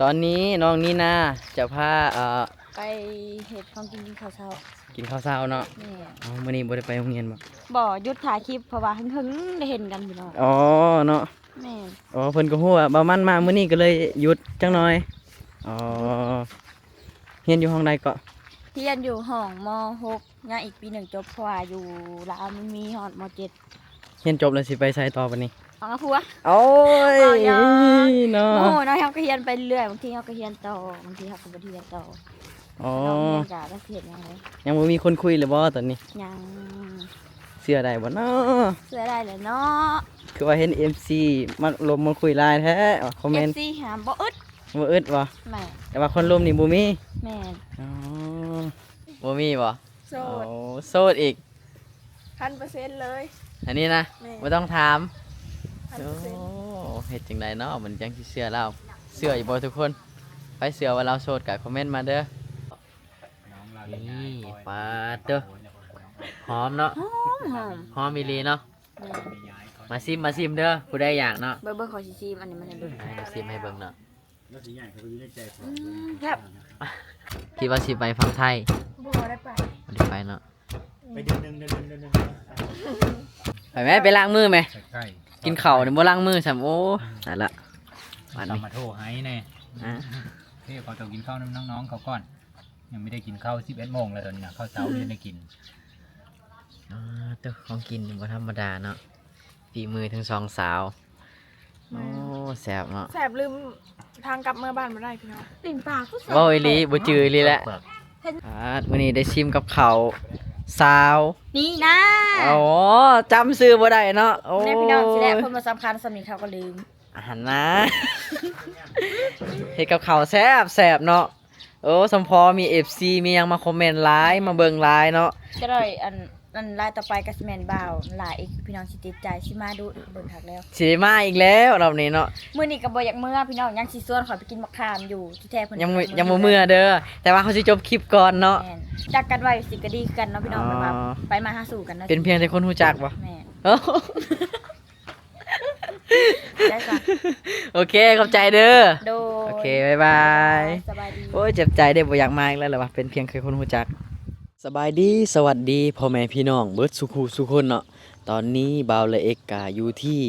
ຕອນນີ້ນ້ອງນີນາຈະພາ ເອີ ໄປເຮັດຂອງກິນ ກິນເຂົ້າເຊົ້າ. ກິນເຂົ້າເຊົ້າເນາະ. ແມ່ນ. ເອົ້າ ມື້ນີ້ບໍ່ໄດ້ໄປໂຮງຮຽນບໍ່? ບໍ່, ຢຸດຖ່າຍຄລິບ ເພາະວ່າເຫິງໆໄດ້ເຫັນກັນພີ່ນ້ອງ. ອໍ ເນາະ. ແມ່ນ. ອໍ ເພິ່ນກໍຮູ້ວ່າບ່າວມັນມາມື້ນີ້ ກໍເລີຍຢຸດຈັກໜ່ອຍ. ອໍ ຮຽນຢູ່ຫ້ອງໃດເກາະ? ຮຽນຢູ່ຫ້ອງ ມ. ຫົກ ຍັງອີກປີໜຶ່ງຈົບ ເພາະວ່າຢູ່ລາວມັນມີຮອດ ມ. ເຈັດ. ຮຽນຈົບແລ້ວຊິໄປໃສຕໍ່ບັດນີ້? ຫາຜົວ. ໂອ້ຍ ເວົ້າຫຍອກເນາະ. ໂອ້ ເຮົາກໍຮຽນໄປເລື້ອຍ, ບາງທີເຮົາກໍຮຽນຕໍ່, ບາງທີເຮົາກໍບໍ່ໄດ້ຮຽນຕໍ່. ອໍ ເຮົາຮຽນກໍຈັກຊິເຮັດຫຍັງເລີຍ. ຍັງບໍ່ມີຄົນຄຸຍເລີຍບໍ່ຕອນນີ້? ຍັງ. ເຊື່ອໄດ້ບໍ່ເນາະ? ເຊື່ອໄດ້ແຫຼະເນາະ. ຄືວ່າເຫັນເອັຟຊີມາລົມມາຄຸຍຫຼາຍແທ້ ຄອມເມັນ. ເອັຟຊີຫາບໍ່ອຶດ. ບໍ່ອຶດບໍ່? ແມ່ນ. ແຕ່ວ່າຄົນລົມນີ້ບໍ່ມີ? ແມ່ນ. ອໍ ບໍ່ມີບໍ່? ໂສດ. ໂອ້ ໂສດອີກ. ພັນເປີເຊັນເລີຍ ອັນນີ້ນະ. ແມ່ນ. ບໍ່ຕ້ອງຖາມ. ພັນເປີເຊັນ. ໂອ້ ເຮັດຈັ່ງໃດເນາະ ມັນຈັ່ງຊິເຊື່ອລາວ? ເຊື່ອຢູ່ບໍ່ທຸກຄົນ? ໃຜເຊື່ອວ່າລາວໂສດກໍຄອມເມັນມາເດີ. ນີ້ ປາດເຕີ ຫອມເນາະ. ຫອມ ຫອມ ຫອມອີ່ຫຼີເນາະ. ແມ່ນ. ມາຊິມ ມາຊິມເດີ ຜູ້ໃດຢາກເນາະ. ເບິ່ງ ເບິ່ງ ຂໍຊິຊິມອັນນີ້ມາໃຫ້ເບິ່ງ. ໃຫ້ມາຊິມໃຫ້ເບິ່ງເນາະ. ອືມ ແຊບ. ຄິດວ່າຊິໄປຝັ່ງໄທ? ບໍ່ໄດ້ໄປ. ບໍ່ໄດ້ໄປເນາະ. ໄປເດືອນໜຶ່ງ ເດືອນໜຶ່ງ ເດືອນໜຶ່ງ. ໄປແມ້ ໄປລ້າງມືແມ້. ກິນເຂົ້ານີ້ບໍ່ລ້າງມືຊ້ຳ. ໂອ້ ຕາຍລະ ບາດນີ້. ມາໂທໃຫ້ແນ່. ອ່າ ເອີ ຂໍຕົວກິນເຂົ້ານຳນ້ອງໆເຂົາກ່ອນ. ຍັງບໍ່ໄດ້ກິນເຂົ້າ ສິບເອັດໂມງແລ້ວ ຕອນນີ້ນະ ເຂົ້າເຊົ້າຍັງບໍ່ໄດ້ກິນ. ອ່າ ເຕີ ຂອງກິນບໍ່ທຳມະດາເນາະ. ຝີມືທັງສອງສາວ. ແມ່ນ. ໂອ້ ແຊບເນາະ. ແຊບ ລືມທາງກັບເມືອບ້ານບໍ່ໄດ້ພີ່ນ້ອງ. ຕີນປາກຄືແຊບ. ເວົ້າອີ່ຫຼີ ບໍ່ຈື່ອີ່ຫຼີແຫຼະ. ອ່າ ມື້ນີ້ໄດ້ຊິມກັບເຂົ້າສາວ ນີ້ນະ. ອໍ ຈຳຊື່ບໍ່ໄດ້ເນາະ. ໂອ້ ນີ້ພີ່ນ້ອງ ຊິແລະ ຄົນບໍ່ສຳຄັນສ່ຳນີ້ເຂົາກໍລືມ. ຫັ້ນນະ ເຮັດກັບເຂົ້າແຊບໆເນາະ. ໂອ້ ສົມພໍມີເອັຟຊີ ມີຫຍັງມາຄອມເມັນຫຼາຍ ມາເບິ່ງຫຼາຍເນາະ. ຈະໄດ້ ອັນ ອັນລາຍຕໍ່ໄປກໍຊິແມ່ນບ່າວລາເອັກ ພີ່ນ້ອງຊິຕິດໃຈ ຊິມາດຸ ເບິ່ງຄັກແລ້ວ ຊິໄດ້ມາອີກແລ້ວລອບນີ້ເນາະ. ມື້ນີ້ກໍບໍ່ຢາກເມືອພີ່ນ້ອງ ຍັງຊິຊວນຂ້ອຍໄປກິນໝາກຂາມຢູ່ ທີ່ແທ້ເພິ່ນຍັງ ຍັງບໍ່ເມືອເດີ ແຕ່ວ່າເຮົາຊິຈົບຄລິບກ່ອນເນາະ. ແມ່ນ. ຈາກກັນໄວ້ຊິກໍດີຄືກັນເນາະພີ່ນ້ອງ. ອໍ ແບບວ່າໄປມາຫາສູ່ກັນເນາະ. ເປັນພຽງແຕ່ຄົນຮູ້ຈັກບໍ່? ແມ່ນ. ໂອ້ ໄດ້ ໂອເຄ ຂອບໃຈເດີ. ໂດຍ. ໂອເຄ ບາຍບາຍ. ສະບາຍດີ. ໂອ້ຍ ເຈັບໃຈເດ້ ບໍ່ຢາກມາອີກແລ້ວລະວ່າ ເປັນພຽງແຄ່ຄົນຮູ້ຈັກ. ສະບາຍດີ ສະຫວັດດີພໍ່ແມ່ພີ່ນ້ອງເບິດສູ່ຄູ່ສູ່ຄົນເນາະ. ຕອນນີ້ບ່າວລາເອັກກະຢູ່ທີ່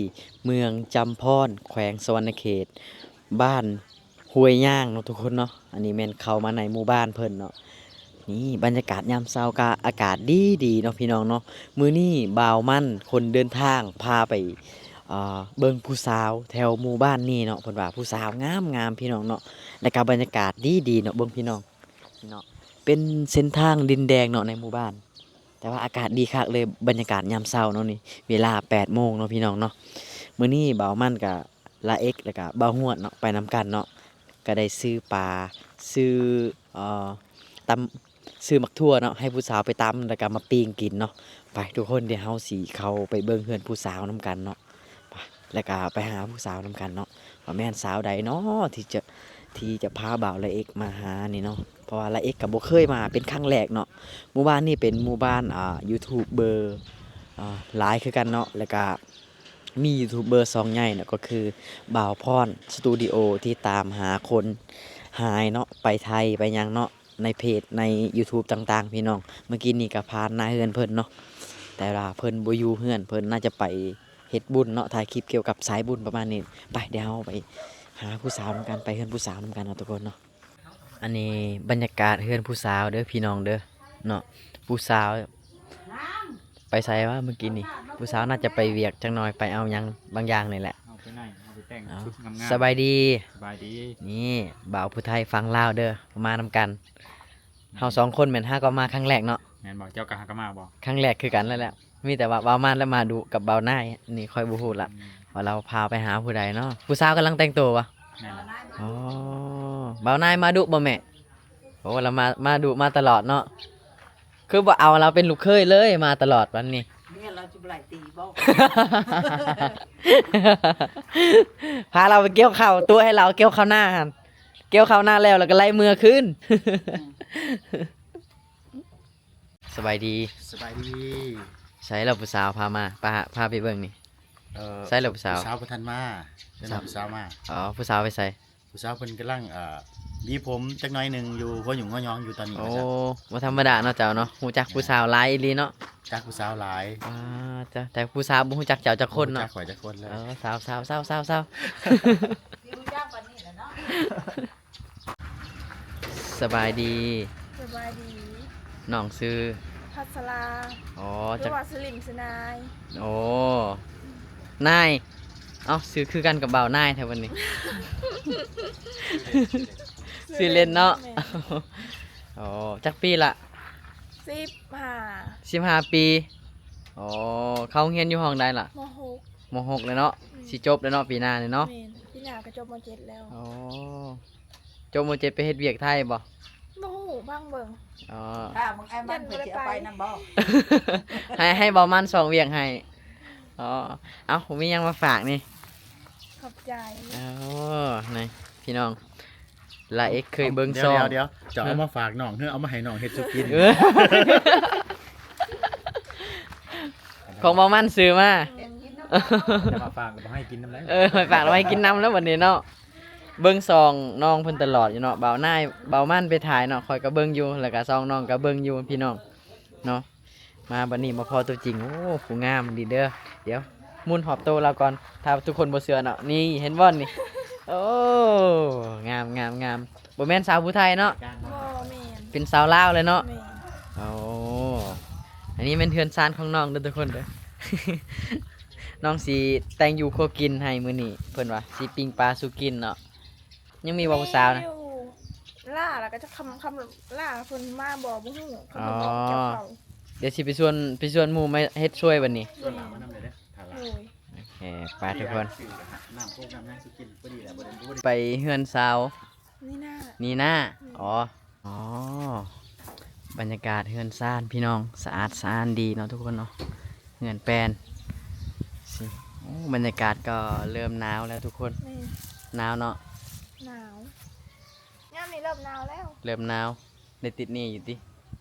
ເມືອງຈຳພອນ ແຂວງສະຫວັນນະເຂດ ບ້ານ ຫ້ວຍຍາງເນາະທຸກຄົນເນາະ. ອັນນີ້ແມ່ນເຂົ້າມາໃນໝູ່ບ້ານເພິ່ນເນາະ. ນີ້ບັນຍາກາດຍາມເຊົ້າກະອາກາດດີໆເນາະພີ່ນ້ອງເນາະ. ມື້ນີ້ບ່າວມັນຄົນເດີນທາງພາໄປ ເອີ ເບິ່ງຜູ້ສາວແຖວໝູ່ບ້ານນີ້ເນາະ. ເພິ່ນວ່າຜູ້ສາວງາມໆພີ່ນ້ອງເນາະ ແລ້ວກະບັນຍາກາດດີໆເນາະ. ເບິ່ງພີ່ນ້ອງ ເນາະ ເປັນເສັ້ນທາງດິນແດງເນາະໃນໝູ່ບ້ານ. ແຕ່ວ່າອາກາດດີຄັກເລີຍ ບັນຍາກາດຍາມເຊົ້າເນາະ. ນີ້ເວລາແປດໂມງເນາະພີ່ນ້ອງເນາະ. ມື້ນີ້ບ່າວມັນກະ ລາເອັກ ແລ້ວກະບ່າວຮວດເນາະ ໄປນຳກັນເນາະ. ກະໄດ້ຊື້ປາ ຊື້ ເອີ ຕຳ ຊື້ໝາກຖົ່ວເນາະ ໃຫ້ຜູ້ສາວໄປຕຳ ແລ້ວກະມາປີ້ງກິນເນາະ. ໄປທຸກຄົນ ດຽວເຮົາຊິເຂົ້າໄປເບິ່ງເຮືອນຜູ້ສາວນຳກັນເນາະ. ໄປ ແລ້ວກະໄປຫາຜູ້ສາວນຳກັນເນາະ ວ່າແມ່ນສາວໃດເນາະ ທີ່ຈະ ທີ່ຈະພາບ່າວລາເອັກມາຫານີ້ເນາະ. ເພາະວ່າລາເອັກກະບໍ່ເຄີຍມາ ເປັນຄັ້ງແລກເນາະ. ໝູ່ບ້ານນີ້ເປັນໝູ່ບ້ານ ອ່າ ຢູທູບເບີ ອ່າ ຫຼາຍຄືກັນເນາະ. ແລ້ວກະມີຢູທູບເບີສອງໃຫຍ່ເນາະ ກໍຄືບ່າວພອນສະຕູດິໂອ ທີ່ຕາມຫາຄົນຫາຍເນາະ ໄປໄທໄປຫຍັງເນາະ ໃນເພຈໃນຢູທູບຕ່າງໆ ພີ່ນ້ອງ. ເມື່ອກີ້ນີ້ກະຜ່ານໜ້າເຮືອນເພິ່ນເນາະ ແຕ່ວ່າເພິ່ນບໍ່ຢູ່ເຮືອນ ເພິ່ນໜ້າຈະໄປ ເຮັດບຸນເນາະ ຖ່າຍຄລິບກ່ຽວກັບສາຍບຸນປະມານນີ້. ໄປ ດຽວເຮົາໄປຫາຜູ້ສາວນຳກັນ ໄປເຮືອນຜູ້ສາວນຳກັນເນາະທຸກຄົນເນາະ. ອັນນີ້ບັນຍາກາດເຮືອນຜູ້ສາວເດີພີ່ນ້ອງເດີເນາະ. ຜູ້ສາວໄປໃສວະເມື່ອກີ້ນີ້? ຜູ້ສາວໜ້າຈະໄປວຽກຈັກໜ່ອຍ ໄປເອົາຫຍັງບາງຢ່າງນີ້ແຫຼະ. ເອົາໄປໄນ ເອົາໄປແຕ່ງ ເອົາ ຊຸດງາມໆ. ສະບາຍດີ ສະບາຍດີ. ນີ້ບ່າວຜູ້ໄທຝັ່ງລາວເດີ ມານຳກັນ. ເຮົາສອງຄົນແມ່ນຫາກໍມາຄັ້ງແລກເນາະ. ແມ່ນບໍ່? ເຈົ້າກໍຫາກໍມາບໍ່? ຄັ້ງແລກຄືກັນແລ້ວແຫຼະ. ມີແຕ່ວ່າບ່າວມານ ແລະ ມາດຸກັບບ່າວນາຍ ນີ້ຂ້ອຍບໍ່ຮູ້ລະ ອືມ ວ່າລາວພາໄປຫາຜູ້ໃດເນາະ. ຜູ້ສາວກຳລັງແຕ່ງໂຕວະ? ແມ່ນລະ. ອໍ ບ່າວນາຍມາດຸບໍ່ແມ່? ໂອ້ ລາວມາ ມາດຸມາຕະຫຼອດເນາະ. ຄືບໍ່ເອົາລາວເປັນລູກເຂີຍເລີຍ ມາຕະຫຼອດວັນນີ້. ເມຍລາວຊິບໍ່ໄລ່ຕີບໍ່? ພາລາວໄປກ່ຽວເຂົ້າ ຕົວະໃຫ້ລາວກ່ຽວເຂົ້ານາຫັ້ນ. ກ່ຽວເຂົ້ານາແລ້ວ ແລ້ວກໍໄລ່ເມືອຄືນ. ສະບາຍດີ ສະບາຍດີ. ໃສລະຜູ້ສາວພາມາ ພາ ພາໄປເບິ່ງນີ້. ເອີ ໃສລະຜູ້ສາວ? ຜູ້ສາວບໍ່ທັນມາ ຜູ້ສາວ ຜູ້ສາວມາ. ອໍ ຜູ້ສາວໄປໃສ? ຜູ້ສາວເພິ່ນກຳລັງ ເອີ ຫວີຜົມຈັກໜ້ອຍໜຶ່ງຢູ່ ຫົວຫຍຸ້ງຫົວຫຍອງຢູ່ຕອນນີ້. ໂອ້ ວ່າຊັ້ນຊະ ບໍ່ທຳມະດາເນາະເຈົ້າເນາະ, ຮູ້ຈັກຜູ້ສາວຫຼາຍອີ່ຫຼີເນາະ. ຈັກຜູ້ສາວຫຼາຍ. ອ່າ ເຈົ້າ ແຕ່ຜູ້ສາວບໍ່ຮູ້ຈັກເຈົ້າຈັກຄົນເນາະ. ບໍ່ຮູ້ຈັກຂ້ອຍຈັກຄົນເລີຍ. ເອີ ສາວໆ ສາວໆ ສາວໆ ສະບາຍດີ. ສະບາຍດີ. ນ້ອງຊື່ ພັດສະລາ. ອໍ ຫຼືວ່າຊື່ຫຼິ້ນຊື່ນາຍ. ໂອ້ ນາຍ. ເອົ້າ ຊື່ຄືກັນກັບບ່າວນາຍແທ້ບັດນີ້. ຊື່ຫຼິ້ນເນາະ. ແມ່ນ. ອໍ ຈັກປີລະ? ສິບຫ້າ. ສິບຫ້າປີ. ອໍ ເຂົ້າໂຮງຮຽນຢູ່ຫ້ອງໃດລະ? ມໍຫົກ. ມໍຫົກແລ້ວເນາະ. ແມ່ນ. ຊິຈົບແລ້ວເນາະ ປີໜ້ານີ້ເນາະ. ແມ່ນ. ປີໜ້າກໍຈົບມໍເຈັດແລ້ວ. ອໍ ຈົບມໍເຈັດໄປເຮັດວຽກໄທບໍ່? ບໍ່ຮູ້ ຟັງເບິ່ງ. ອໍ ຖ້າບາງອ້າຍມັນເພິ່ນຊິເອົາໄປນຳບໍ່? ໃຫ້ ໃຫ້ບ່າວມັນສອງວຽກໃຫ້. ອໍ ເອົ້າ ມີຫຍັງມາຝາກນີ້? ຂອບໃຈ. ອໍ ນີ້ພີ່ນ້ອງ ລາເອັກເຄີຍເບິ່ງຊ່ອງ. ດຽວໆ ເຈົ້າເອົາມາຝາກນ້ອງ ເອີ ເອົາມາໃຫ້ນ້ອງເຮັດສູ່ກິນ? ເອີ ຂອງບ່າວມັນຊື້ມາ. ແຕ່ວ່າຝາກແລ້ວບໍ່ໃຫ້ກິນນຳໃດ. ເອີ ຝາກແລ້ວບໍ່ໃຫ້ກິນນຳແລ້ວບັດນີ້ເນາະ. ເບິ່ງຊ່ອງນ້ອງເພິ່ນຕະຫຼອດຢູ່ເນາະ ບ່າວນາຍ ບ່າວມັນໄປຖ່າຍເນາະ ຂ້ອຍກໍເບິ່ງຢູ່ ແລ້ວກໍຊ່ອງນ້ອງກໍເບິ່ງຢູ່ພີ່ນ້ອງເນາະ. ມາບັດນີ້ມາພໍ້ຕົວຈິງ ໂອ້ ຜູ້ງາມດີເດີ. ດຽວໝູນຮອບໂຕລາວກ່ອນ ຖ້າທຸກຄົນບໍ່ເຊື່ອເນາະ. ນີ້ເຫັນບໍ່ນີ້? ໂອ້ ງາມໆໆ ບໍ່ແມ່ນສາວຜູ້ໄທເນາະ? ບໍ່ແມ່ນ. ເປັນສາວລາວເລີຍເນາະ? ແມ່ນ. ໂອ້ ອັນນີ້ແມ່ນເຮືອນຊານຂອງນ້ອງເດີທຸກຄົນເດີ. ນ້ອງຊິແຕ່ງຢູ່ຄົວກິນໃຫ້ມື້ນີ້ ເພິ່ນວ່າຊິປີ້ງປາສູ່ກິນເນາະ. ຍັງມີບໍ່ຜູ້ສາວນະ? ມີຢູ່ ຫຼ້າ ແລ້ວກໍຈະຄຳ ຄຳ ຫຼ້າເພິ່ນມາບໍ່ ບໍ່ຮູ້. ອໍ ເພິ່ນບອກກ່ຽວເຂົ້າ. ດຽວຊິໄປຊວນ ໄປຊວນໝູ່ມາເຮັດຊ່ວຍບັດນີ້. ຊວນຫຼ້າມານຳເລີຍເດີ ຖ້າຫຼ້າ. ໂດຍ. ໂອເຄ ໄປທຸກຄົນ. ນ້ຳໂຄກນ້ຳນາສູ່ກິນ ພໍດີແລ້ວ ບໍ່ໄດ້ ບໍ່ໄດ້ໄປເຮືອນສາວ. ນີ້ນາ ນີ້ນາ. ອືມ. ອໍ ອໍ ບັນຍາກາດເຮືອນຊານພີ່ນ້ອງ ສະອາດສະອ້ານດີເນາະທຸກຄົນເນາະ. ເຮືອນແປນຊິ ໂອ້ ບັນຍາກາດກໍເລີ່ມໜາວແລ້ວທຸກຄົນ. ແມ່ນ. ໜາວເນາະ? ໜາວ. ຍາມນີ້ເລີ່ມໜາວແລ້ວ. ເລີ່ມໜາວ. ໄດ້ຕິດໜີ້ຢູ່ຕິ?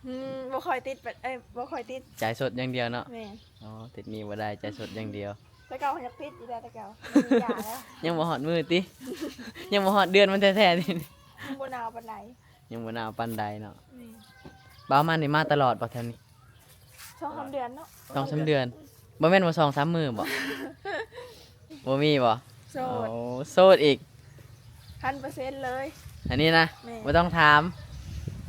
ອືມ ບໍ່ຄ່ອຍຕິດປານ ເອີຍ ບໍ່ຄ່ອຍຕິດ. ຈ່າຍສົດຢ່າງດຽວເນາະ? ແມ່ນ. ອໍ ຕິດໜີ້ບໍ່ໄດ້ ຈ່າຍສົດຢ່າງດຽວ. ແຕ່ເກົ່າຢາກຕິດຢູ່ແລ້ວ ແຕ່ເກົ່າ ມັນມີຢາແລ້ວ. ຍັງບໍ່ຮອດມື້ຕິ? ຍັງບໍ່ຮອດເດືອນມັນແທ້ໆຕິ? ຍັງບໍ່ໜາວປານໃດ. ຍັງບໍ່ໜາວປານໃດເນາະ. ແມ່ນ. ບ່າວມັນນີ້ມາຕະຫຼອດບໍ່ແຖວນີ້? ສອງສາມເດືອນເນາະ. ສອງສາມເດືອນ. ບໍ່ແມ່ນວ່າສອງສາມມື້ບໍ່? ບໍ່ມີບໍ່? ໂສດ. ໂອ້ ໂສດອີກ. ພັນເປີເຊັນເລີຍ ອັນນີ້ນະ. ແມ່ນ. ບໍ່ຕ້ອງຖາມ.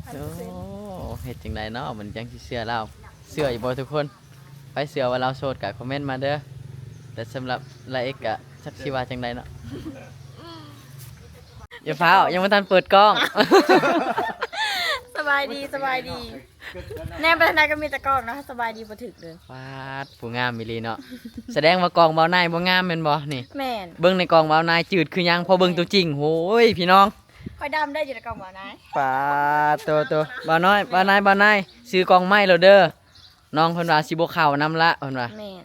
ພັນເປີເຊັນ. ໂອ້ ເຮັດຈັ່ງໃດເນາະ ມັນຈັ່ງຊິເຊື່ອລາວ? ເຊື່ອຢູ່ບໍ່ທຸກຄົນ? ໃຜເຊື່ອວ່າລາວໂສດກໍຄອມເມັນມາເດີ. ແຕ່ສຳລັບລາເອັກກໍຈັກຊິວ່າຈັ່ງໃດເນາະ. ຢ່າຟ້າວ ຍັງບໍ່ທັນເປີດກ້ອງ. ສະບາຍດີ ສະບາຍດີ. ແນມໄປທາງໃດກໍມີແຕ່ກ້ອງເນາະ. ສະບາຍດີບໍ່ຖືກເລີຍ. ປາດ ຜູ້ງາມອີ່ຫຼີເນາະ. ສະແດງວ່າກ້ອງບ່າວນາຍບໍ່ງາມແມ່ນບໍ່ນີ້? ແມ່ນ. ເບິ່ງໃນກ້ອງບ່າວນາຍຈືດຄືຫຍັງ ພໍເບິ່ງຕົວຈິງ ໂອ້ຍ ພີ່ນ້ອງ ຂ້ອຍດຳໄດ້ຢູ່ໃນກ້ອງບ່າວນາຍ. ປາດໂຕໂຕ ບ່າວນ້ອຍ ບ່າວນາຍ ບ່າວນາຍ ຊື້ກ້ອງໃໝ່ໂລດເດີ. ນ້ອງເພິ່ນວ່າຊິບໍ່ເຂົ້ານຳລະ ເພິ່ນວ່າ. ແມ່ນ.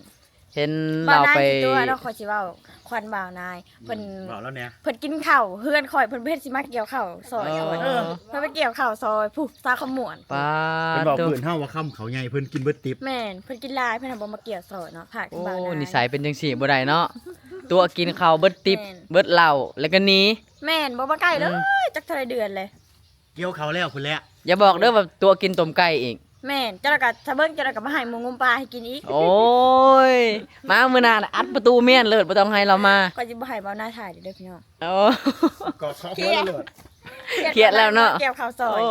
ເຫັນລາວໄປ ບ່າວນາຍຊິຕົວະເນາະ ຂ້ອຍຊິເວົ້າ ຂວັນບ່າວນາຍ ເພິ່ນ ອືມ ເວົ້າແລ້ວແດ່. ເພິ່ນກິນເຂົ້າເຮືອນຂ້ອຍ ເພິ່ນບໍ່ເຮັດ ຊິມາກ່ຽວເຂົ້າຊ່ອຍຂ້ອຍ. ເອີ ເພິ່ນໄປກ່ຽວເຂົ້າຊ່ອຍ ຜູ້ສາວຂະໝວນ. ປາດ ເພິ່ນເວົ້າ ໂທ້ ເພິ່ນເຮົາວ່າຄຳເຂົາໃຫຍ່ ເພິ່ນກິນເບິດຕິບ. ແມ່ນ ເພິ່ນກິນຫຼາຍ ເພິ່ນຫາບໍ່ມາກ່ຽວຊ່ອຍເນາະ ພາດ ໂອ້ ບ່າວນາຍ. ນິໄສເປັນຈັ່ງຊີ້ບໍ່ໄດ້ເນາະ ຕົວະກິນເຂົ້າເບິດຕິບ ແມ່ນ ເບິດເຫຼົ້າ ແລ້ວກໍໜີ. ແມ່ນ ບໍ່ມາໃກ້ເລີຍ. ອືມ ຈັກເທົ່າໃດເດືອນແລ້ວ. ກ່ຽວເຂົ້າແລ້ວພຸ້ນແຫຼະ. ຢ່າບອກເດີວ່າຕົວະກິນຕົ້ມໄກ່ອີກ. ແມ່ນ ເຈົ້າລະກະ ຖ້າເບິ່ງເຈົ້າລະກະມາໃຫ້ໝູງຸມປາໃຫ້ກິນອີກ. ໂອ້ຍ ມາມື້ໜ້າລະອັດປະຕູມ້ຽນເລີດ ບໍ່ຕ້ອງໃຫ້ລາວມາ. ຂ້ອຍຊິບໍ່ໃຫ້ບ່າວນາຍຖ່າຍເດີພີ່ນ້ອງ. ໂອ້ ກອດສອງຫົວໂລດ. ຄຽດແລ້ວເນາະ ກ່ຽວເຂົ້າຊ່ອຍ. ໂອ້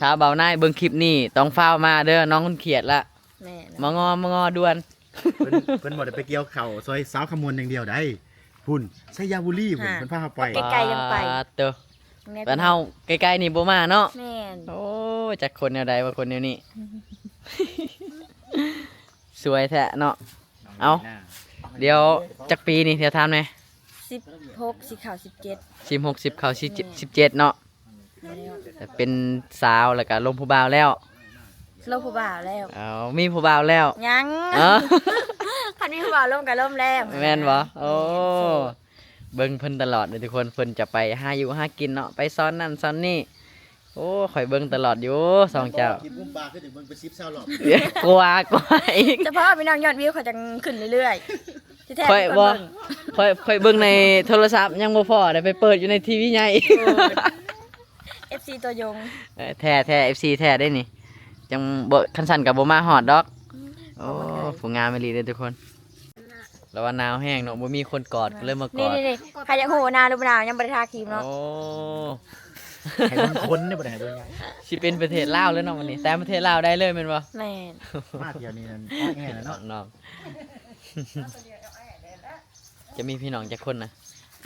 ຖ້າບ່າວນາຍເບິ່ງຄລິບນີ້ຕ້ອງຟ້າວມາເດີ ນ້ອງເພິ່ນຄຽດລະ. ແມ່ນ. ມາງໍ ມາງໍດ່ວນ. ເພິ່ນ ເພິ່ນບໍ່ໄດ້ໄປກ່ຽວເຂົ້າຊ່ອຍສາວຂະໝວນຢ່າງດຽວໃດ. ພຸ້ນ ໄຊຍະບູລີພຸ້ນ ຫາ ເພິ່ນພາເຮົາໄປ. ໄກໆຍັງໄປ. ປາດໂຕ ແມ່ນ ບ້ານເຮົາໃກ້ໆນີ້ບໍ່ມາເນາະ. ແມ່ນ. ໂອ້ຍ ຈັກຄົນແນວໃດວ່າຄົນແນວນີ້ ສວຍແທ້ເນາະ. ເອົ້າ ດຽວຈັກປີນີ້ ດຽວຖາມແດ່? ສິບຫົກ ຊິເຂົ້າສິບເຈັດ. ສິບຫົກ ສິບເຂົ້າສິບເຈັດ ແມ່ນ ສິບເຈັດເນາະ. ແລ້ວ ເປັນສາວແລ້ວກະລົມຜູ້ບ່າວແລ້ວ. ລົມຜູ້ບ່າວແລ້ວ. ເອົ້າ ມີຜູ້ບ່າວແລ້ວ? ຍັງ. ເອີ ຄັນມີຜູ້ບ່າວລົມກໍລົມແລ້ວ. ແມ່ນບໍ່? ໂອ້ ແມ່ນ ໂສດ. ເບິ່ງເພິ່ນຕະຫຼອດເດີທຸກຄົນ ເພິ່ນຈະໄປຫາຢູ່ຫາກິນເນາະ ໄປຊ່ອນນັ້ນຊ່ອນນີ້. ໂອ້ ຂ້ອຍເບິ່ງຕະຫຼອດຢູ່ຊ່ອງເຈົ້າ. ຄລິບບຸ້ມບາຄືຈະເບິ່ງເປັນສິບ ຊາວລອບ. ກວ່າ ກວ່າອີກ. ສະເພາະພີ່ນ້ອງຍອດວິວເຂົາຈັ່ງຂຶ້ນເລື້ອຍໆ. ຊິແທ້ ຂ້ອຍບໍ່ ເບິ່ງ ຂ້ອຍ ຂ້ອຍເບິ່ງໃນໂທລະສັບຍັງບໍ່ພໍ ໄດ້ໄປເປີດຢູ່ໃນທີວີໃຫຍ່. ໂອ້ຍ ເອັຟຊີ ຕັວຍົງ. ເອີ ແທ້ໆ ເອັຟຊີ ແທ້ເດ້ນີ້ ຈັ່ງບໍ່ ຄັນຊັ້ນກໍບໍ່ມາຮອດດອກ. ອືມ ໂອ້ ບໍ່ມາໄກ ຜູ້ງາມອີ່ຫຼີເດ້ທຸກຄົນ. ລາວວ່າໜາວແຮງເນາະ ບໍ່ມີຄົນກອດ ກໍເລີຍມາກອດ. ນີ້ໆໆ ໃຜຢາກຮູ້ວ່າໜາວຫຼືບໍ່ໜາວ ຍັງບໍ່ໄດ້ທາຄຣີມເນາະ. ໂອ້ ໃຫ້ເບິ່ງຄົນເດ້ ບໍ່ໄດ້ໃຫ້ເບິ່ງຫຍັງ. ຊິເປັນປະເທດລາວແລ້ວເນາະ ມື້ນີ້ ແຕ່ປະເທດລາວໄດ້ເລີຍແມ່ນບໍ່? ແມ່ນ. ມາທ່ຽວນີ້ນັ້ນ ອອນແອແລ້ວເນາະ ນ້ອງໆ. ຈະມີພີ່ນ້ອງຈັກຄົນນະ?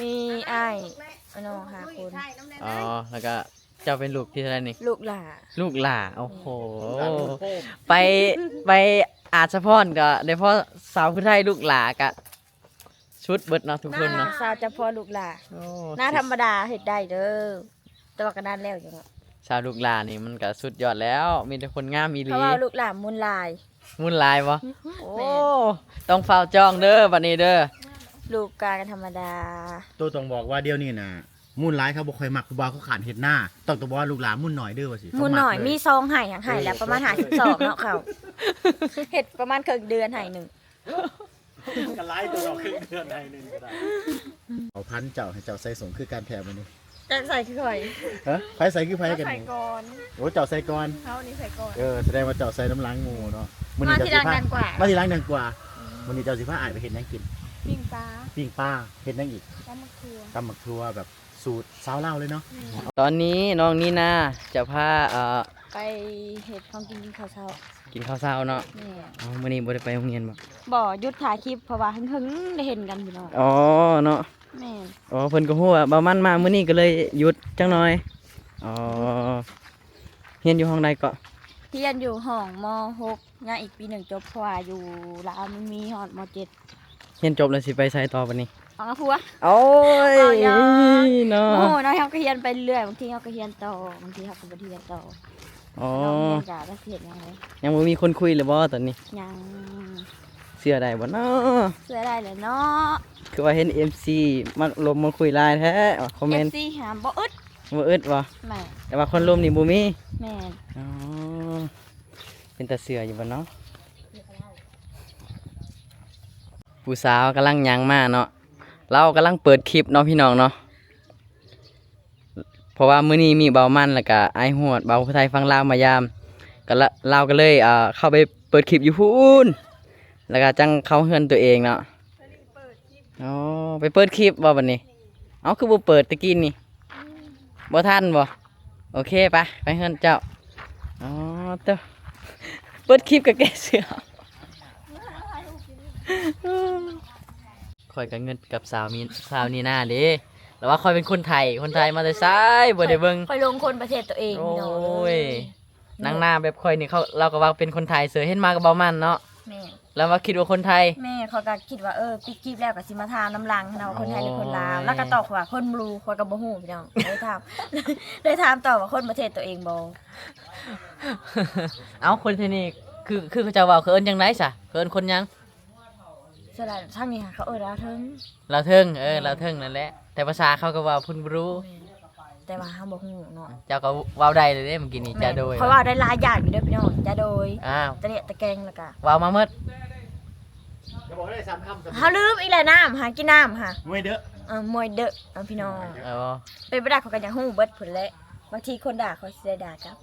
ມີອ້າຍ ນ້ອງຫ້າຄົນ. ອໍ ແລ້ວກໍ ເຈົ້າເປັນລູກທີເທົ່າໃດນີ້? ລູກຫຼ້າ. ລູກຫຼ້າ ໂອ້ໂຫ ໄປ ໄປອາດສະພອນກໍໄດ້ພໍ້ສາວຜູ້ໄທ ລູກຫຼ້າກໍສຸດເບິດເນາະ ທຸກຄົນເນາະ. ໜ້າສາວຈະພໍ້ລູກຫຼ້າ. ໂອ້ ໜ້າທຳມະດາເຮັດໄດ້ເດີ ແຕ່ວ່າກໍນານແລ້ວຢູ່ເນາະ. ສາວລູກຫຼ້ານີ້ມັນກໍສຸດຍອດແລ້ວ ມີແຕ່ຄົນງາມອີ່ຫຼີ. ເພາະວ່າລູກຫຼ້າມູນຫຼາຍ. ມູນຫຼາຍບໍ່? ແມ່ນ. ໂອ້ ຕ້ອງຟ້າວຈອງເດີບັດນີ້ເດີ. ລູກກະທຳມະດາ. ໂຕຕ້ອງບອກວ່າດຽວນີ້ນະ ມູນຫຼາຍ ເຂົາບໍ່ຄ່ອຍມັກຜູ້ບ່າວ ເຂົາຄ້ານເຮັດນາ. ຕ້ອງ ຕ້ອງບອກວ່າລູກຫຼ້າມູນໜ້ອຍເດີ ວ່າຊິ ມູນໜ້ອຍ ເອີ ມີຊອງໄຮ່ຫຍັງໄຮ່ແລ້ວ ເອີ ປະມານຫ້າສິບສອງເນາະເຂົາ. ເຮັດປະມານເຄິ່ງເດືອນໄຮ່ໜຶ່ງ. ກໍຫຼາຍຕົວເນາະ ເຄິ່ງເດືອນໄຮ່ໜຶ່ງກໍໄດ້. ເອົາພັນເຈົ້າ ໃຫ້ເຈົ້າໃສ່ສົ້ງຄືກັນແທ້ມື້ນີ້. ເຈົ້າໃສ່ຄືຂ້ອຍ. ຮະ? ໃຜໃສ່ຄືໃຜກັນນີ້? ຂ້ອຍໃສ່ກ່ອນ. ໂອ້ ເຈົ້າໃສ່ກ່ອນ. ເຮົານີ້ໃສ່ກ່ອນ. ເອີ ສະແດງວ່າເຈົ້າໃສ່ນຳຫຼັງໝູ່ເນາະ. ມື້ນີ້ເຈົ້າຊິພາ ມາທີຫຼັງກັນກວ່າ ມາທີຫຼັງກັນກວ່າ. ອືມ ມື້ນີ້ເຈົ້າຊິພາອ້າຍໄປເຮັດຫຍັງກິນ? ປີ້ງປາ. ປີ້ງປາ. ເຮັດຫຍັງອີກ? ຕຳໝາກຖົ່ວ. ຕຳໝາກຖົ່ວແບບສູດຊາວລາວເລີຍເນາະ. ອືມ ຕອນນີ້ນ້ອງນີນາຈະພາ ເອີ ໄປເຮັດຂອງກິນ ກິນເຂົ້າເຊົ້າ. ກິນເຂົ້າເຊົ້າເນາະ. ແມ່ນ. ເອົ້າ ມື້ນີ້ບໍ່ໄດ້ໄປໂຮງຮຽນບໍ່? ບໍ່ ຢຸດຖ່າຍຄລິບ ເພາະວ່າຫຶງໆໄດ້ເຫັນກັນພີ່ນ້ອງ. ອໍ ເນາະ. ແມ່ນ. ອໍ ເພິ່ນກໍຮູ້ວ່າບ່າວມັນມາມື້ນີ້ ກໍເລີຍຢຸດຈັກໜ່ອຍ. ອໍ ຮຽນຢູ່ຫ້ອງໃດເກາະ? ຮຽນຢູ່ຫ້ອງ ມໍຫົກ ຍັງອີກປີໜຶ່ງຈົບ ເພາະວ່າຢູ່ລາວມັນມີຮອດ ມໍເຈັດ. ຮຽນຈົບແລ້ວຊິໄປໃສຕໍ່ບັດນີ້? ອອກຫາຜົວ. ໂອ້ຍ ເອົາຢາກ ເນາະ. ໂອ້ ເນາະ ເຮົາກໍຮຽນໄປເລື້ອຍ ບາງທີເຮົາກໍຮຽນຕໍ່ ບາງທີເຮົາກໍບໍ່ໄດ້ຮຽນຕໍ່. ອໍ ເຮົາຮຽນກະບໍ່ເຮັດຫຍັງເລີຍ. ຍັງບໍ່ມີຄົນຄຸຍເລີຍບໍ່ຕອນນີ້? ຍັງ. ເຊື່ອໄດ້ບໍ່ເນາະ? ເຊື່ອໄດ້ແຫຼະເນາະ. ຄືວ່າເຫັນເອັຟຊີມາລົມມາຄຸຍຫຼາຍແທ້ ວ່າຄອມເມັນ. ເອັຟຊີຫາບໍ່ອຶດ. ບໍ່ອຶດບໍ່? ແມ່ນ. ແຕ່ວ່າຄົນລົມນີ້ບໍ່ມີ. ແມ່ນ. ອໍ ເປັນຕາເຊື່ອຢູ່ບໍ່ເນາະ? ຜູ້ສາວກຳລັງຍ່າງມາເນາະ ລາວກຳລັງເປີດຄລິບເນາະ ພີ່ນ້ອງເນາະ. ເພາະວ່າມື້ນີ້ມີບ່າວມັນ ແລ້ວກະອ້າຍຮວດ ບ່າວຜູ້ໄທຝັ່ງລາວມາຢາມ ກະລະ ລາວກໍເລີຍ ເຂົ້າໄປເປີດຄລິບຢູ່ພຸ້ນ ແລ້ວກະຈັ່ງເຂົ້າເຮືອນຕົວເອງເນາະ. ອໍ ໄປເປີດຄລິບບໍ່ບັດນີ້? ເອົ້າ ຄືບໍ່ເປີດແຕ່ກີ້ນີ້? ບໍ່ທັນບໍ່? ໂອເຄ ໄປ ໄປເຮືອນເຈົ້າ. ອໍ ໂຕ ເປີດຄລິບກໍແກ້ເສື້ອ. ຂ້ອຍກໍງຶດກັບສາວມີ ສາວນີນາເດ້ ລາວວ່າຂ້ອຍເປັນຄົນໄທ ຄົນໄທມາແຕ່ໃສ ບໍ່ໄດ້ເບິ່ງ. ຂ້ອຍ ຂ້ອຍຫຼົງຄົນປະເທດຕົວເອງ. ໂອ້ຍ ພີ່ນ້ອງເອີຍ ນາງໜ້າແບບຂ້ອຍນີ້ ເຂົາ ລາວກໍວ່າເປັນຄົນໄທເສີຍ ເຫັນມາກໍເວົ້າມັນເນາະ. ແມ່ນ. ລາວວ່າຄິດວ່າຄົນໄທ. ແມ່ນ ຂ້ອຍກໍຄິດວ່າ ເອີ ປິດຄລິບແລ້ວກໍຊິມາຖາມນຳຫຼັງຫັ້ນນະວ່າຄົນໄທ ໂອ້ຍ ຫຼືຄົນລາວ. ລາວກໍຕອບຂ້ອຍວ່າຄົນບຣູ ຂ້ອຍກໍບໍ່ຮູ້ພີ່ນ້ອງ ເລີຍຖາມ ເລີຍຖາມຕໍ່ວ່າຄົນປະເທດຕົວເອງບໍ່. ເອົ້າ ຄົນທີ່ນີ້ ຄື ຄືເຂົາເຈົ້າເວົ້າ ເຂົາເອີ້ນຈັ່ງໃດຊະ? ເຂົາເອີ້ນຄົນຫຍັງ? ສ່ວນຫຼາຍທາງນີ້ເຂົາເອີ້ນລາວເທິງ. ລາວເທິງ ເອີ ແມ່ນ ລາວເທິງນັ້ນແຫຼະ ແຕ່ພາສາເຂົາກໍເວົ້າຄົນບຣູ. ແມ່ນ. ແຕ່ວ່າເຮົາບໍ່ຮູ້ເນາະ. ເຈົ້າກໍເວົ້າໄດ້ເລີຍເດ້ມື້ກີ້ນີ້. ແມ່ນ. ຈາໂດຍ. ເຂົາເວົ້າໄດ້ຫຼາຍຢ່າງຢູ່ເດີພີ່ນ້ອງ. ຈາໂດຍ. ອ້າວ. ຕະເລະຕະແກງ ແລ້ວກະເວົ້າມາໝົດ. ເຮົາລືມອີກແລ້ວ ນ້ຳຫາ ກິນນ້ຳຫາ. ມວຍເດີ. ເອີ ມວຍເດີ. ເອົາ ພີ່ນ້ອງ. ເອີ. ເປັນໄປໄດ້ ຂ້ອຍກໍຢາກຮູ້ເບິດພຸ້ນແຫຼະ. ບາງທີຄົນດ່າ ຂ້ອຍຊິໄດ້ດ່າກັບ.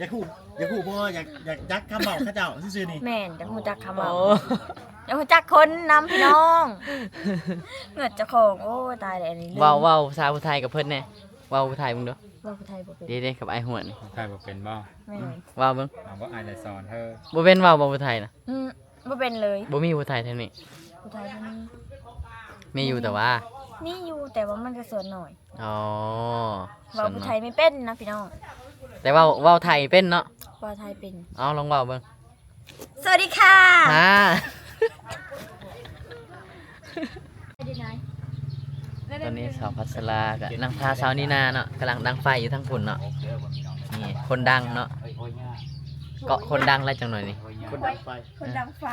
ຢາກຮູ້ ຢາກຮູ້ບໍ່? ຢາກ ຢາກຈັກຄຳເວົ້າເຂົາເຈົ້າຊື່ໆນີ້. ແມ່ນ ຢາກຮູ້ຈັກຄຳເວົ້າ. ໂອ້ ຢາກຮູ້ຈັກຄົນນຳພີ່ນ້ອງ. ເຫງືອດເຈົ້າຂອງ. ໂອ້ ຕາຍແລ້ວອັນນີ້. ເວົ້າ ເວົ້າພາສາຜູ້ໄທກັບເພິ່ນແດ່. ເວົ້າຜູ້ໄທເບິ່ງດູ. ເວົ້າຜູ້ໄທບໍ່ເປັນ. ເດ້ໆ ກັບອ້າຍຮວດນີ້. ໄທບໍ່ເປັນບໍ່? ແມ່ນ. ເວົ້າເບິ່ງ. ເອົາບໍ່ ອ້າຍໄດ້ສອນເທີ. ບໍ່ເປັນເວົ້າບໍ່ຜູ້ໄທນະ? ອືມ ບໍ່ເປັນເລີຍ. ບໍ່ມີຜູ້ໄທແຖວນີ້. ຜູ້ໄທບໍ່ມີ. ມີຢູ່ແຕ່ວ່າ ມີຢູ່ ແຕ່ວ່າມັນກໍສ່ວນໜ້ອຍ. ອໍ ເວົ້າຜູ້ໄທໄມ່ເປັນນະພີ່ນ້ອງ. ແຕ່ເວົ້າ ເວົ້າໄທເປັນເນາະ. ເວົ້າໄທເປັນ. ເອົາ ລອງເວົ້າເບິ່ງ. ສະຫວັດດີຄ່ະ. ຕອນນີ້ສາວພັດສະລາກະນັ່ງພາສາວນີນາເນາະ ກຳລັງດັງໄຟຢູ່ທາງພຸ້ນເນາະ. ນີ້ຄົນດັງເນາະ ເກາະຄົນດັງແລ້ວຈັກໜ້ອຍນີ້. ຄົນດັງໄຟ ຄົນດັງໄຟ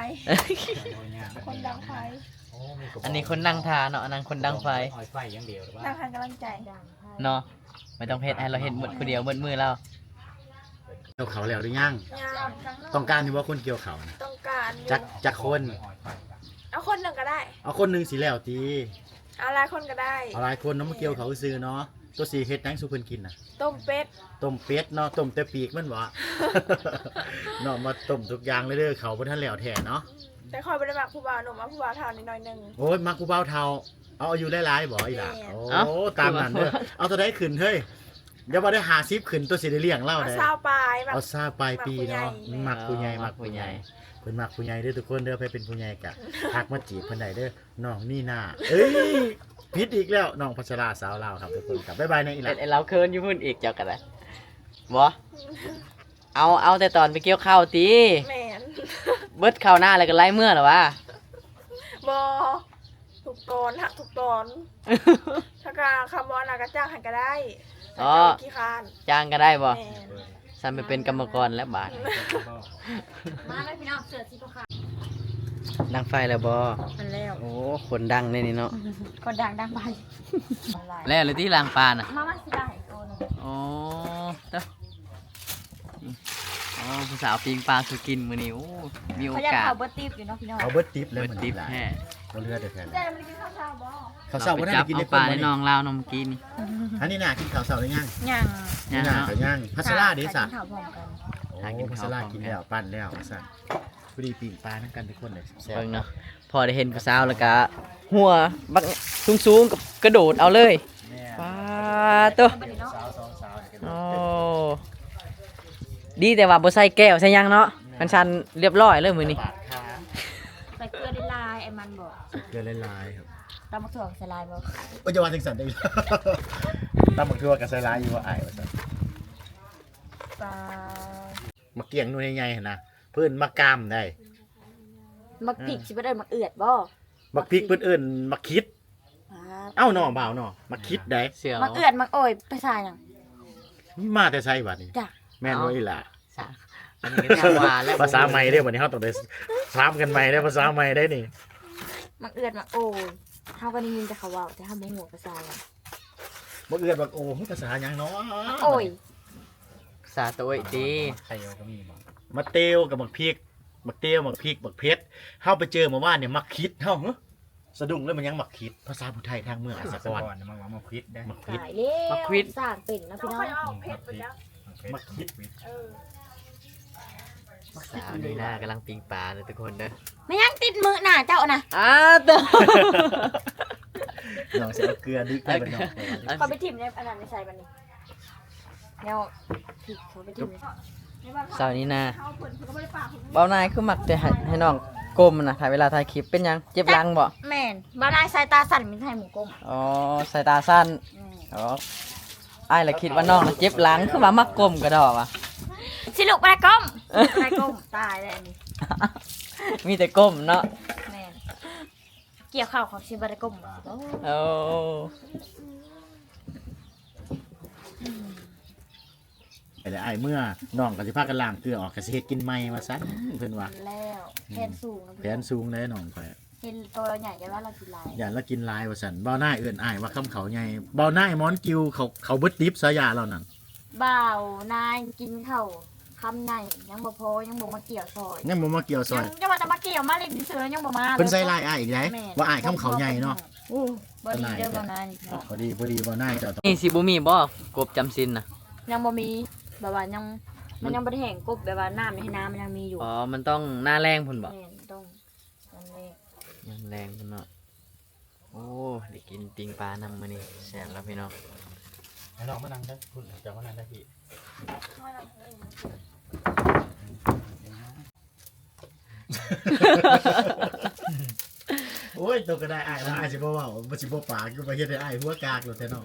ຄົນດັງໄຟ. ອັນນີ້ຄົນນັ່ງທ່າເນາະ ອັນນັ້ນຄົນດັງໄຟ. ນັ່ງໃຫ້ກຳລັງໃຈເນາະ. ບໍ່ຕ້ອງເຮັດ ໃຫ້ລາວເຮັດໝົດຜູ້ດຽວ ໝົດມື້ລາວ. ກ່ຽວເຂົ້າແລ້ວຫຼືຍັງ? ຍັງ. ຕ້ອງການຢູ່ບໍ່ຄົນກ່ຽວເຂົ້ານະ? ຕ້ອງການຢູ່. ຈັກ ຈັກຄົນ? ເ ເອົາຄົນໜຶ່ງກໍໄດ້ ເອົາຄົນໜຶ່ງຊິແລ້ວຕິ? ເອົາຫຼາຍຄົນກໍໄດ້ ເອົາຫຼາຍຄົນເນາະ ມາກ່ຽວເຂົ້າຊື່ໆເນາະ. ໂຕຊິເຮັດຫຍັງສູ່ເພິ່ນກິນນະ? ຕົ້ມເປັດ ຕົ້ມເປັດເນາະ ຕົ້ມແຕ່ປີກມັນບໍ? ເນາະ ມາຕົ້ມທຸກຢ່າງເລີຍເດີ ເຂົ້າບໍ່ທັນແລ້ວແທ້ເນາະ. ແຕ່ຂ້ອຍບໍ່ໄດ້ມັກຜູ້ບ່າວໜຸ່ມ ເອົາຜູ້ບ່າວເຖົ້າໜ້ອຍໜຶ່ງ. ໂອ້ຍ ມັກຜູ້ບ່າວເຖົ້າ ເອົາອາຍຸຫຼາຍໆບໍອີ່ຫຼ້າ? ແມ່ນ ໂອ້ ຕາມນັ້ນເດີ ເອົາເທົ່າໃດຂຶ້ນເຮີ້ຍ? ຢ່າວ່າໄດ້ຫ້າສິບຂຶ້ນ ໂຕຊິໄດ້ລ້ຽງລາວໄດ໋. ເອົາຊາວປາຍ ເອົາຊາວປາຍປີເນາະ. ມັກຜູ້ໃຫຍ່ ມັກຜູ້ໃຫຍ່ ມັກຜູ້ໃຫຍ່ ເພິ່ນມັກຜູ້ໃຫຍ່ເດີທຸກຄົນເດີ. ໃຜເປັນຜູ້ໃຫຍ່ກະທັກມາຈີບເພິ່ນໄດ້ເດີ ນ້ອງນີນາ. ເອີຍ ຜິດອີກແລ້ວ ນ້ອງພັດສະລາ ສາວລາວຄັບທຸກຄົນ. ກັບບາຍບາຍແນ່ອີ່ຫຼ້າ. ເຮັດໃຫ້ລາວເຂີນຢູ່ພຸ້ນອີກ ເຈົ້າກໍໄດ້ບໍ? ເອົາ ເອົາແຕ່ຕອນໄປກ່ຽວເຂົ້າຕິ? ແມ່ນ ເບິດເຂົ້ານາແລ້ວກໍໄລ່ເມືອແລ້ວຫວາ? ບໍ່ ທຸກຕອນ ຮັກທຸກຕອນ. ຖ້າກະຄຳວ່ານະກະຈ້າງໃຫ້ກະໄດ້. ອໍ ຂີ້ຄ້ານ ຈ້າງກະໄດ້ບໍ່? ແມ່ນ ຊັ້ນໄປເປັນກຳມະກອນແລ້ວບາດ. ມາເລີຍພີ່ນ້ອງ ເສື້ອສີຟ້າ. ດັງໄຟແລ້ວບໍ່? ມັນແລ້ວ. ໂອ້ ຄົນດັງເດ້ນີ້ເນາະ ຄົນດັງ ດັງໄຟ. ແລ້ວເລີຍຕິລ້າງປານະ? ມາ ມາຊິລ້າງອີກໂຕໜຶ່ງ. ອໍ ເຕີ ອໍ ຜູ້ສາວປີ້ງປາສູ່ກິນມື້ນີ້. ໂອ້ ມີໂອກາດ. ເຂົາເບິດຕິບຢູ່ເນາະພີ່ນ້ອງ ເຂົາເບິດຕິບແລ້ວ ເບິດຕິບແທ້ ບໍ່ເຫຼືອແທ້. ແຕ່ມັນໄດ້ກິນເຂົ້າເຊົ້າບໍ່? ເຂົ້າເຊົ້າບໍ່ໄດ້ກິນ ເອົາໄປເອົາປາໃນໜອງລາວນຳກິນນີ້. ອັນນີ້ນາກິນເຂົ້າເຊົ້າຫຼືຍັງ? ຍັງ ຍັງເນາະ ຍັງ. ພັດສະລາເດຊະ? ໂອ້ ພັດສະລາກິນແລ້ວ ປັ້ນແລ້ວວ່າຊັ້ນ. ພໍດີປີ້ງປານຳກັນທຸກຄົນເລີຍ ແຊບ. ເບິ່ງເນາະ ພໍໄດ້ເຫັນຜູ້ສາວແລ້ວກະຫົວບັກສູງໆ ກະ ກະໂດດເອົາເລີຍ. ປາໂຕ ໂອ້ ດີແຕ່ວ່າບໍ່ໃສ່ແກ້ວໃສ່ຫຍັງເນາະ. ຄັນຊັ້ນລຽບລ້ອຍເລີຍມື້ນີ້. ໃສ່ເກືອຫຼາຍໆ ໄອ້ມັນບໍ? ໃສ່ເກືອຫຼາຍໆ ຕຳບັກຖົ່ວໃສ່ຫຼາຍບໍ່? ໂອ້ຍ ຢ່າວ່າຈັ່ງຊັ້ນເດີ ຕຳບັກຖົ່ວກະໃສ່ຫຼາຍຢູ່ ອ້າຍວ່າຊັ້ນ. ປາ ໝາກກ້ຽງໜ່ວຍໃຫຍ່ຫັ້ນນະ ເພິ່ນໝາກກ້າມໄດ໋. ໝາກພິກຊິບໍ່ໄດ້ ໝາກເອືອດບໍ່? ໝາກພິກເພິ່ນເອີ້ນໝາກຂິດ. ເອົ້າເນາະ ບ່າວເນາະ ໝາກຂິດໄດ໋. ໝາກເອືອດ ໝາກໂອຍ ພາສາຫຍັງ? ມາແຕ່ໃສບາດນີ້? ຈັກ ແມ່ນບໍ່ອີ່ຫຼ້າ? ພາສາໃໝ່ເດ້ ບາດນີ້ເຮົາຕ້ອງໄດ້ຖາມກັນໃໝ່ເດ້ ພາສາໃໝ່ໄດ໋ນີ້. ໝາກເອືອດ ໝາກໂອຍ ເຮົາກໍໄດ້ຍິນແຕ່ເຂົາເວົ້າ ແຕ່ເຮົາບໍ່ຮູ້ວ່າພາສາຫຍັງ. ໝາກເອືອດ ໝາກໂອຍ ພາສາຫຍັງເນາະ? ໝາກໂອຍ ພາສາໂຕໂອຍຕິ. ໝາກເຕວກໍມີບໍ? ໝາກເຕວກັບໝາກພິກ ໝາກເຕວ ໝາກພິກ ໝາກເຜັດ. ເຮົາໄປເຈີມື້ວານນີ້ ໝາກຂິດເຮົາ ສະດຸ້ງເລີຍ. ມັນຫຍັງໝາກຂິດ? ພາສາຜູ້ໄທທາງເມືອງອັດສະກອນ ໝາກຂິດໄດ໋. ໝາກຂິດ ສາງເປັນເນາະພີ່ນ້ອງ. ໝາກຂິດ ເອີ ໝາກຂິດ. ສາວນີນາກຳລັງປີ້ງປາເດີທຸກຄົນເດີ. ແມ່ນຫຍັງຕິດມືໜ້າເຈົ້ານະ? ອ້າວ ໂຕ ນ້ອງຊິເອົາເກືອດິບໃຫ້ມັນເນາະ. ເອົາໄປຖິ້ມໃນອັນນັ້ນໃສ່ບັດນີ້. ແລ້ວ ສາວນີນາ ເບົານາຍຄືມັກແຕ່ໃຫ້ ໃຫ້ນ້ອງກົ້ມນະ ຖ້າເວລາຖ່າຍຄລິບ. ເປັນຫຍັງ ເຈັບຫຼັງບໍ? ແມ່ນ ເບົານາຍສາຍຕາສັ້ນ ມີແຕ່ໃຫ້ໝູກ້ມ. ອໍ ສາຍຕາສັ້ນ. ແມ່ນ. ອໍ ອ້າຍລະຄິດວ່ານ້ອງນະເຈັບຫຼັງ ຄືວ່າມັກກົ້ມກະດໍ້ວະ. ຊິລຸກບໍ່ໄດ້ກົ້ມ ຊິລຸກບໍ່ໄດ້ກົ້ມ ຕາຍແລ້ວອັນນີ້. ມີແຕ່ກົ້ມເນາະ. ແມ່ນ. ກ່ຽວເຂົ້າເຂົາຊິບໍ່ໄດ້ກົ້ມ. ໂອ້ ໄປແລ້ວອ້າຍເມືອ ນ້ອງກໍຊິພາກັນລ້າງເກືອອອກ ກໍຊິເຮັດກິນໃໝ່ວ່າຊັ້ນ ເພິ່ນວ່າ. ແລ້ວ ແຜນສູງນະ ແຜນສູງເດ້ນ້ອງຂ້ອຍ. ເຫັນໂຕລາວໃຫຍ່ ຢ້ານວ່າລາວກິນຫຼາຍ ຢ້ານລາວກິນຫຼາຍວ່າຊັ້ນ. ເບົານາຍເອີ້ນອ້າຍວ່າຄຳເຂົ້າໃຫຍ່ ເບົານາຍໝອນກິວ ເຂົາ ເຂົາເບິດຕິບ ສາຍາລາວນັ້ນ. ບ່າວນາຍກິນເຂົ້າຄຳໃຫຍ່ ຍັງບໍ່ພໍ ຍັງບໍ່ມາກ່ຽວຊ່ອຍ ຍັງບໍ່ມາກ່ຽວຊ່ອຍ. ຍັງ ຢ່າວ່າແຕ່ມາກ່ຽວ ມາຫຼິ້ນຊື່ໆ ຍັງບໍ່ມາເລີຍ. ເພິ່ນໃສ່ຮ້າຍອ້າຍອີກໄດ໋ ວ່າອ້າຍຄຳເຂົ້າໃຫຍ່ເນາະ. ໂອ້ ບໍ່ດີເດີ ເບົານາຍ. ພໍດີ ພໍດີ ເບົານາຍເຈົ້າ. ນີ້ຊິບໍ່ມີບໍ່ ກົບຈຳສິນນະ? ຍັງບໍ່ມີ ແບບວ່າຍັງ ມັນຍັງບໍ່ໄດ້ແຫ້ງ ກົບແບບວ່ານ້ຳໃນນາມັນຍັງມີຢູ່. ອໍ ມັນຕ້ອງໜ້າແລ້ງພຸ້ນບໍ? ແມ່ນ ຕ້ອງ ຍາມແລງ ຍາມແລງພຸ້ນເນາະ. ໂອ້ ໄດ້ກິນປີ້ງປານຳມື້ນີ້ ແຊບແລ້ວພີ່ນ້ອງ. ໃຫ້ນ້ອງມານັ່ງເດີ ພຸ້ນ ເຈົ້າມານັ່ງເດີພີ່. ໂອ້ຍ ໂຕກໍໄດ້ ອ້າຍວ່າອ້າຍຊິບໍ່ເວົ້າ ບໍ່ ຊິບໍ່ປາກ ກໍມາເຮັດໃຫ້ອ້າຍຫົວກາກໂລດແທ້ເນາະ.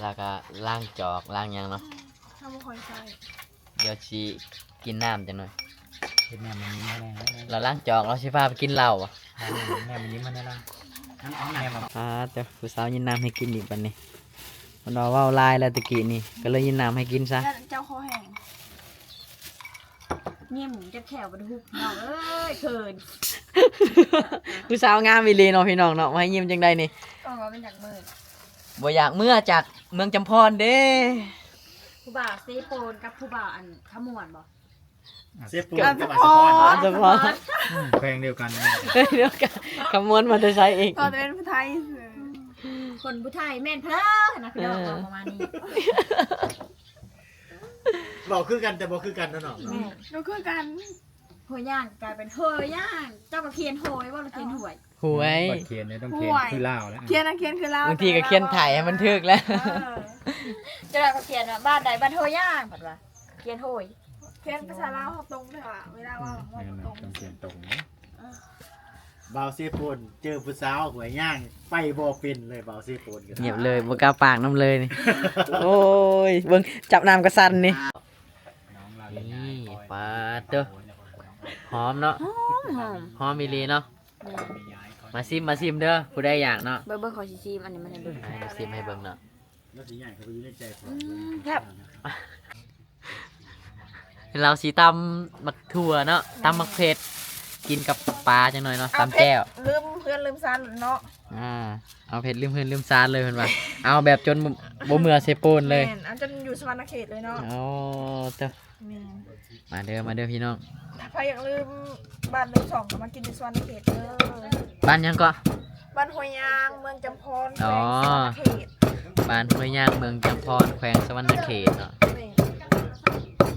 ແລ້ວກໍລ້າງຈອກລ້າງຫຍັງເນາະ. ເຮົາບໍ່ຄ່ອຍໃຊ້ ດຽວຊິກິນນ້ຳຈັກໜ່ອຍ. ເຮັດແນວມັນຍິ້ມມາແດ່. ລາວລ້າງຈອກ ລາວຊິພາໄປກິນເຫຼົ້າ. ແນວມັນຍິ້ມມາແດ່ລະ. ອາ ເຈົ້າ ຜູ້ສາວຍິ້ມນ້ຳໃຫ້ກິນອີກບັດນີ້. ເພິ່ນວ່າເວົ້າຫຼາຍແລ້ວຕະກີ້ນີ້ ກໍເລີຍຍິ້ມນ້ຳໃຫ້ກິນຊະ. ເຈົ້າຄໍແຫ້ງ. ຍິ້ມຈົນແຂ້ວບໍ່ໄດ້ຮຸບ ນ້ອງເອີຍ ເຂີນ. ຜູ້ສາວງາມອີ່ຫຼີເນາະພີ່ນ້ອງເນາະ ມາໃຫ້ຍິ້ມຈັ່ງໃດນີ້. ກໍວ່າມັນຢາກເມີ ບໍ່ຢາກເມືອຈາກເມືອງຈຳພອນເດ້. ຜູ້ບ່າວເຊໂປນກັບຜູ້ບ່າວອັນຂະມວນບໍ່? ເຊໂປນ ກັບອັດສະພອນ ອັດສະພອນ ອືມ ແຂວງດຽວກັນ ແຂວງດຽວກັນ ຂະມວນມາແຕ່ໃສອີກ? ເຂົາຈະເປັນຜູ້ໄທ ຄົນຜູ້ໄທແມ່ນເພິ່ນນະພີ່ນ້ອງ ເວົ້າປະມານນີ້ ເວົ້າຄືກັນແຕ່ບໍ່ຄືກັນເນາະ. ແມ່ນ ບໍ່ຄືກັນ. ຫົວຍຍ່າງກາຍເປັນເຮີຍຍ່າງ ເຈົ້າກໍຂຽນໂຫຍບໍ່ ຫຼືຂຽນຫວຍ? ຫວຍ ບັດຂຽນຕ້ອງຂຽນຄືລາວແລ້ວ ຂຽນນະຂຽນຄືລາວ ບາງທີກໍຂຽນໄທໃຫ້ມັນຖືກແລ້ວ ເຈົ້າກໍຂຽນວ່າບ້ານໃດ ບ້ານຫົວຍຍ່າງ ເພິ່ນວ່າຂຽນໂຫຍ ຂຽນພາສາລາວເຮົາຕົງເດີ້ ເວລາເວົ້າເຮົາຕ້ອງຂຽນຕົງ. ບ່າວເຊໂປນເຈີຜູ້ສາວຫົວຍຍ່າງໄປບໍ່ເປັນເລີຍ ບ່າວເຊໂປນກໍງຽບເລີຍ ບໍ່ກ້າປາກນຳເລີຍນີ້. ໂອ້ຍ ເບິ່ງຈັບນ້ຳກໍສັ່ນນີ້. ນີ້ ປາດເຕີ ຫອມເນາະ ຫອມ ຫອມອີ່ຫຼີເນາະ. ມາຊິມ ມາຊິມເດີ ຜູ້ໃດຢາກເນາະ. ເບິ່ງ ເບິ່ງ ຂໍຊິຊິມອັນນີ້ມາໃຫ້ເບິ່ງ ໃຫ້ຊິມໃຫ້ເບິ່ງເນາະ. ອືມ ແຊບ. ລາວຊິຕຳໝາກຖົ່ວເນາະ ຕຳໝາກເຜັດ ກິນກັບປາຈັກໜ້ອຍເນາະ ຕຳແຈ່ວ. ເອົາເຜັດລືມເຮືອນລືມຊານເນາະ. ອ່າ ເອົາເຜັດລືມເຮືອນລືມຊານເລີຍເພິ່ນວ່າ ເອົາແບບຈົນບໍ່ເມືອເຊໂປນເລີຍ. ແມ່ນ ອັນຈົນຢູ່ສະຫວັນນະເຂດເລີຍເນາະ. ໂອ້ ເຕີ ແມ່ນ ມາເດີ ມາເດີພີ່ນ້ອງ ຖ້າໃຜຢາກລືມບ້ານລືມຊ່ອງກໍມາກິນຢູ່ສະຫວັນນະເຂດເດີ. ບ້ານຫຍັງເກາະ? ບ້ານຫ້ວຍຍາງ ເມືອງຈຳພອນ ແຂວງສະຫວັນນະເຂດ. ບ້ານຫ້ວຍຍາງ ເມືອງຈຳພອນ ແຂວງສະຫວັນນະເຂດເນາະ. ແມ່ນ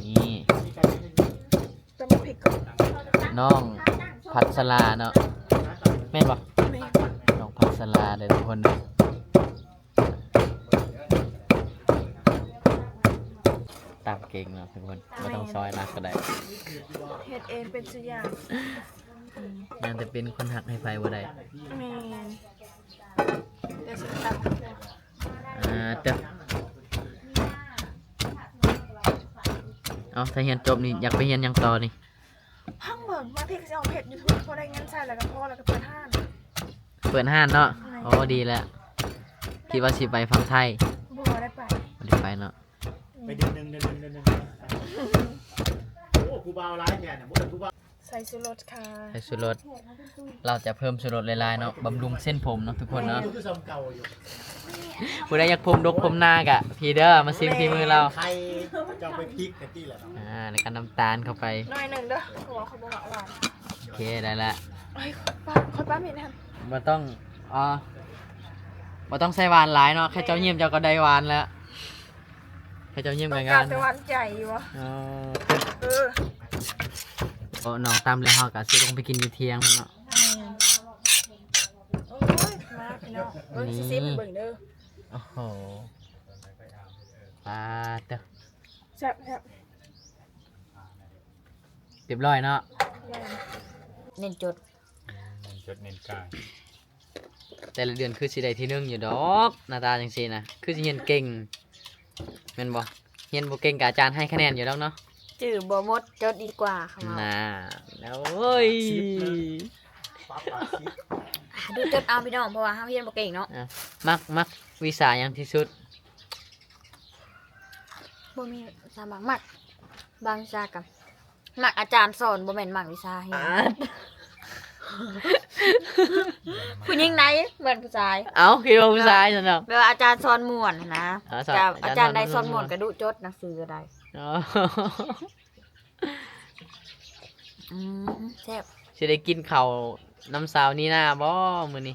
ນີ້ ຕຳພລິກກ່ອນ ນ້ອງພັດສະລາເນາະ ແມ່ນບໍ່? ແມ່ນ ນ້ອງພັດສະລາເດີທຸກຄົນເດີ. ຕຳເກັ່ງເນາະທຸກຄົນ ບໍ່ຕ້ອງຊອຍໜັກກໍໄດ້ ເຮັດເອງເປັນສຸດຢ່າງ. ຍັງແຕ່ເປັນຄົນຮັກໃຫ້ໃຜບໍ່ໄດ້. ແມ່ນ ແຕ່ຊິຕຳ ອ່າ ເຕີ ເອົາ ຖ້າຮຽນຈົບນີ້ຢາກໄປຮຽນຫຍັງຕໍ່ນີ້? ພັງເບິ່ງ ບາງທີກໍຊິເອົາເພຈຢູທູບ ພໍໄດ້ເງິນໃຊ້ແລ້ວກໍພໍ ແລ້ວກໍເປີດຮ້ານ. ເປີດຮ້ານເນາະ. ໂອ້ ດີແລ້ວ ຄິດວ່າຊິໄປຝັ່ງໄທ. ບໍ່ໄດ້ໄປ ບໍ່ໄດ້ໄປເນາະ. ໄປເດືອນໜຶ່ງ ເດືອນໜຶ່ງ ເດືອນໜຶ່ງ. ໂອ້ ຜູ້ບ່າວຫຼາຍແທ້ນະ ບໍ່ເອີ້ນຜູ້ບ່າວ. ໃສ່ຊູລົດຄ່ະ ໃສ່ຊູລົດ. ລາວຈະເພີ່ມຊູລົດຫຼາຍໆເນາະ ບຳລຸງເສັ້ນຜົມເນາະທຸກຄົນເນາະ. ຜູ້ໃດຢາກຜົມດົກຜົມໜາກະ ພີ້ເດີ ມາຊິມຝີມືລາວ. ໄຂ່ ເຈົ້າໄປພິກກັນຕິລະເນາະ. ອ່າ ແລ້ວກໍນ້ຳຕານເຂົ້າໄປ ໜ້ອຍໜຶ່ງເດີ ເພາະວ່າຂ້ອຍບໍ່ມັກຫວານ. ໂອເຄ ໄດ້ລະ. ໂອ້ຍ ຂ້ອຍປ້າ ຂ້ອຍປ້າມີດແຮງ. ບໍ່ຕ້ອງ ອໍ ບໍ່ຕ້ອງໃສ່ຫວານຫຼາຍເນາະ ແຄ່ເຈົ້າຍິ້ມເຈົ້າກໍໄດ້ຫວານແລ້ວ. ໃຫ້ເຈົ້າຍິ້ມ ຕ້ອງການແຕ່ຫວານໃຈຢູ່ບໍ່? ອໍ ເອີ ເພາະນ້ອງຕຳແລ້ວ ເຮົາກໍຊິລົງໄປກິນຢູ່ທ່ຽງເນາະ. ແມ່ນ. ໂອ້ຍ ມາພີ່ນ້ອງ ເບິ່ງ ຊິຊິມໃຫ້ເບິ່ງເດີ. ໂອ້ໂຫ ປາດເຕີ ແຊບໆ. ຮຽບຮ້ອຍເນາະ. ແມ່ນ ເນັ້ນຈົດ ເນັ້ນຈົດເນັ້ນກາງ. ແຕ່ລະເດືອນຄືຊິໄດ້ທີໜຶ່ງຢູ່ດອກ ໜ້າຕາຈັ່ງຊີ້ນະ ຄືຊິຮຽນເກັ່ງແມ່ນບໍ່? ຮຽນບໍ່ເກັ່ງກະອາຈານໃຫ້ຄະແນນຢູ່ດອກເນາະ. ຈື່ບໍ່ໝົດ ຈົດດີກວ່າ ເຂົາວ່າ. ນາ ໂອ້ຍ ອ່າ ດູຈົດເອົາພີ່ນ້ອງ ເພາະວ່າເຮົາຮຽນບໍ່ເກັ່ງເນາະ. ອ່ະ ມັກ ມັກວິຊາຫຍັງທີ່ສຸດ? ບໍ່ມີວິຊາມັກ ມັກບາງວິຊາກະ ມັກອາຈານສອນ ບໍ່ແມ່ນມັກວິຊາຮຽນ. ອ່າ ຜູ້ຍິງໃດ໋ ແມ່ນຜູ້ຊາຍ. ເອົ້າ ຄິດວ່າຜູ້ຊາຍຊັ້ນເນາະ. ແບບວ່າອາຈານສອນມ່ວນຫັ້ນນະ. ເອີ ອາຈານ ອາຈານໃດສອນມ່ວນ ສອນມ່ວນ ກະດຸຈົດໜັງສືກໍໄດ້. ອໍ ອືມ ແຊບ. ຊິໄດ້ກິນເຂົ້ານຳສາວນີນາບໍ່ມື້ນີ້?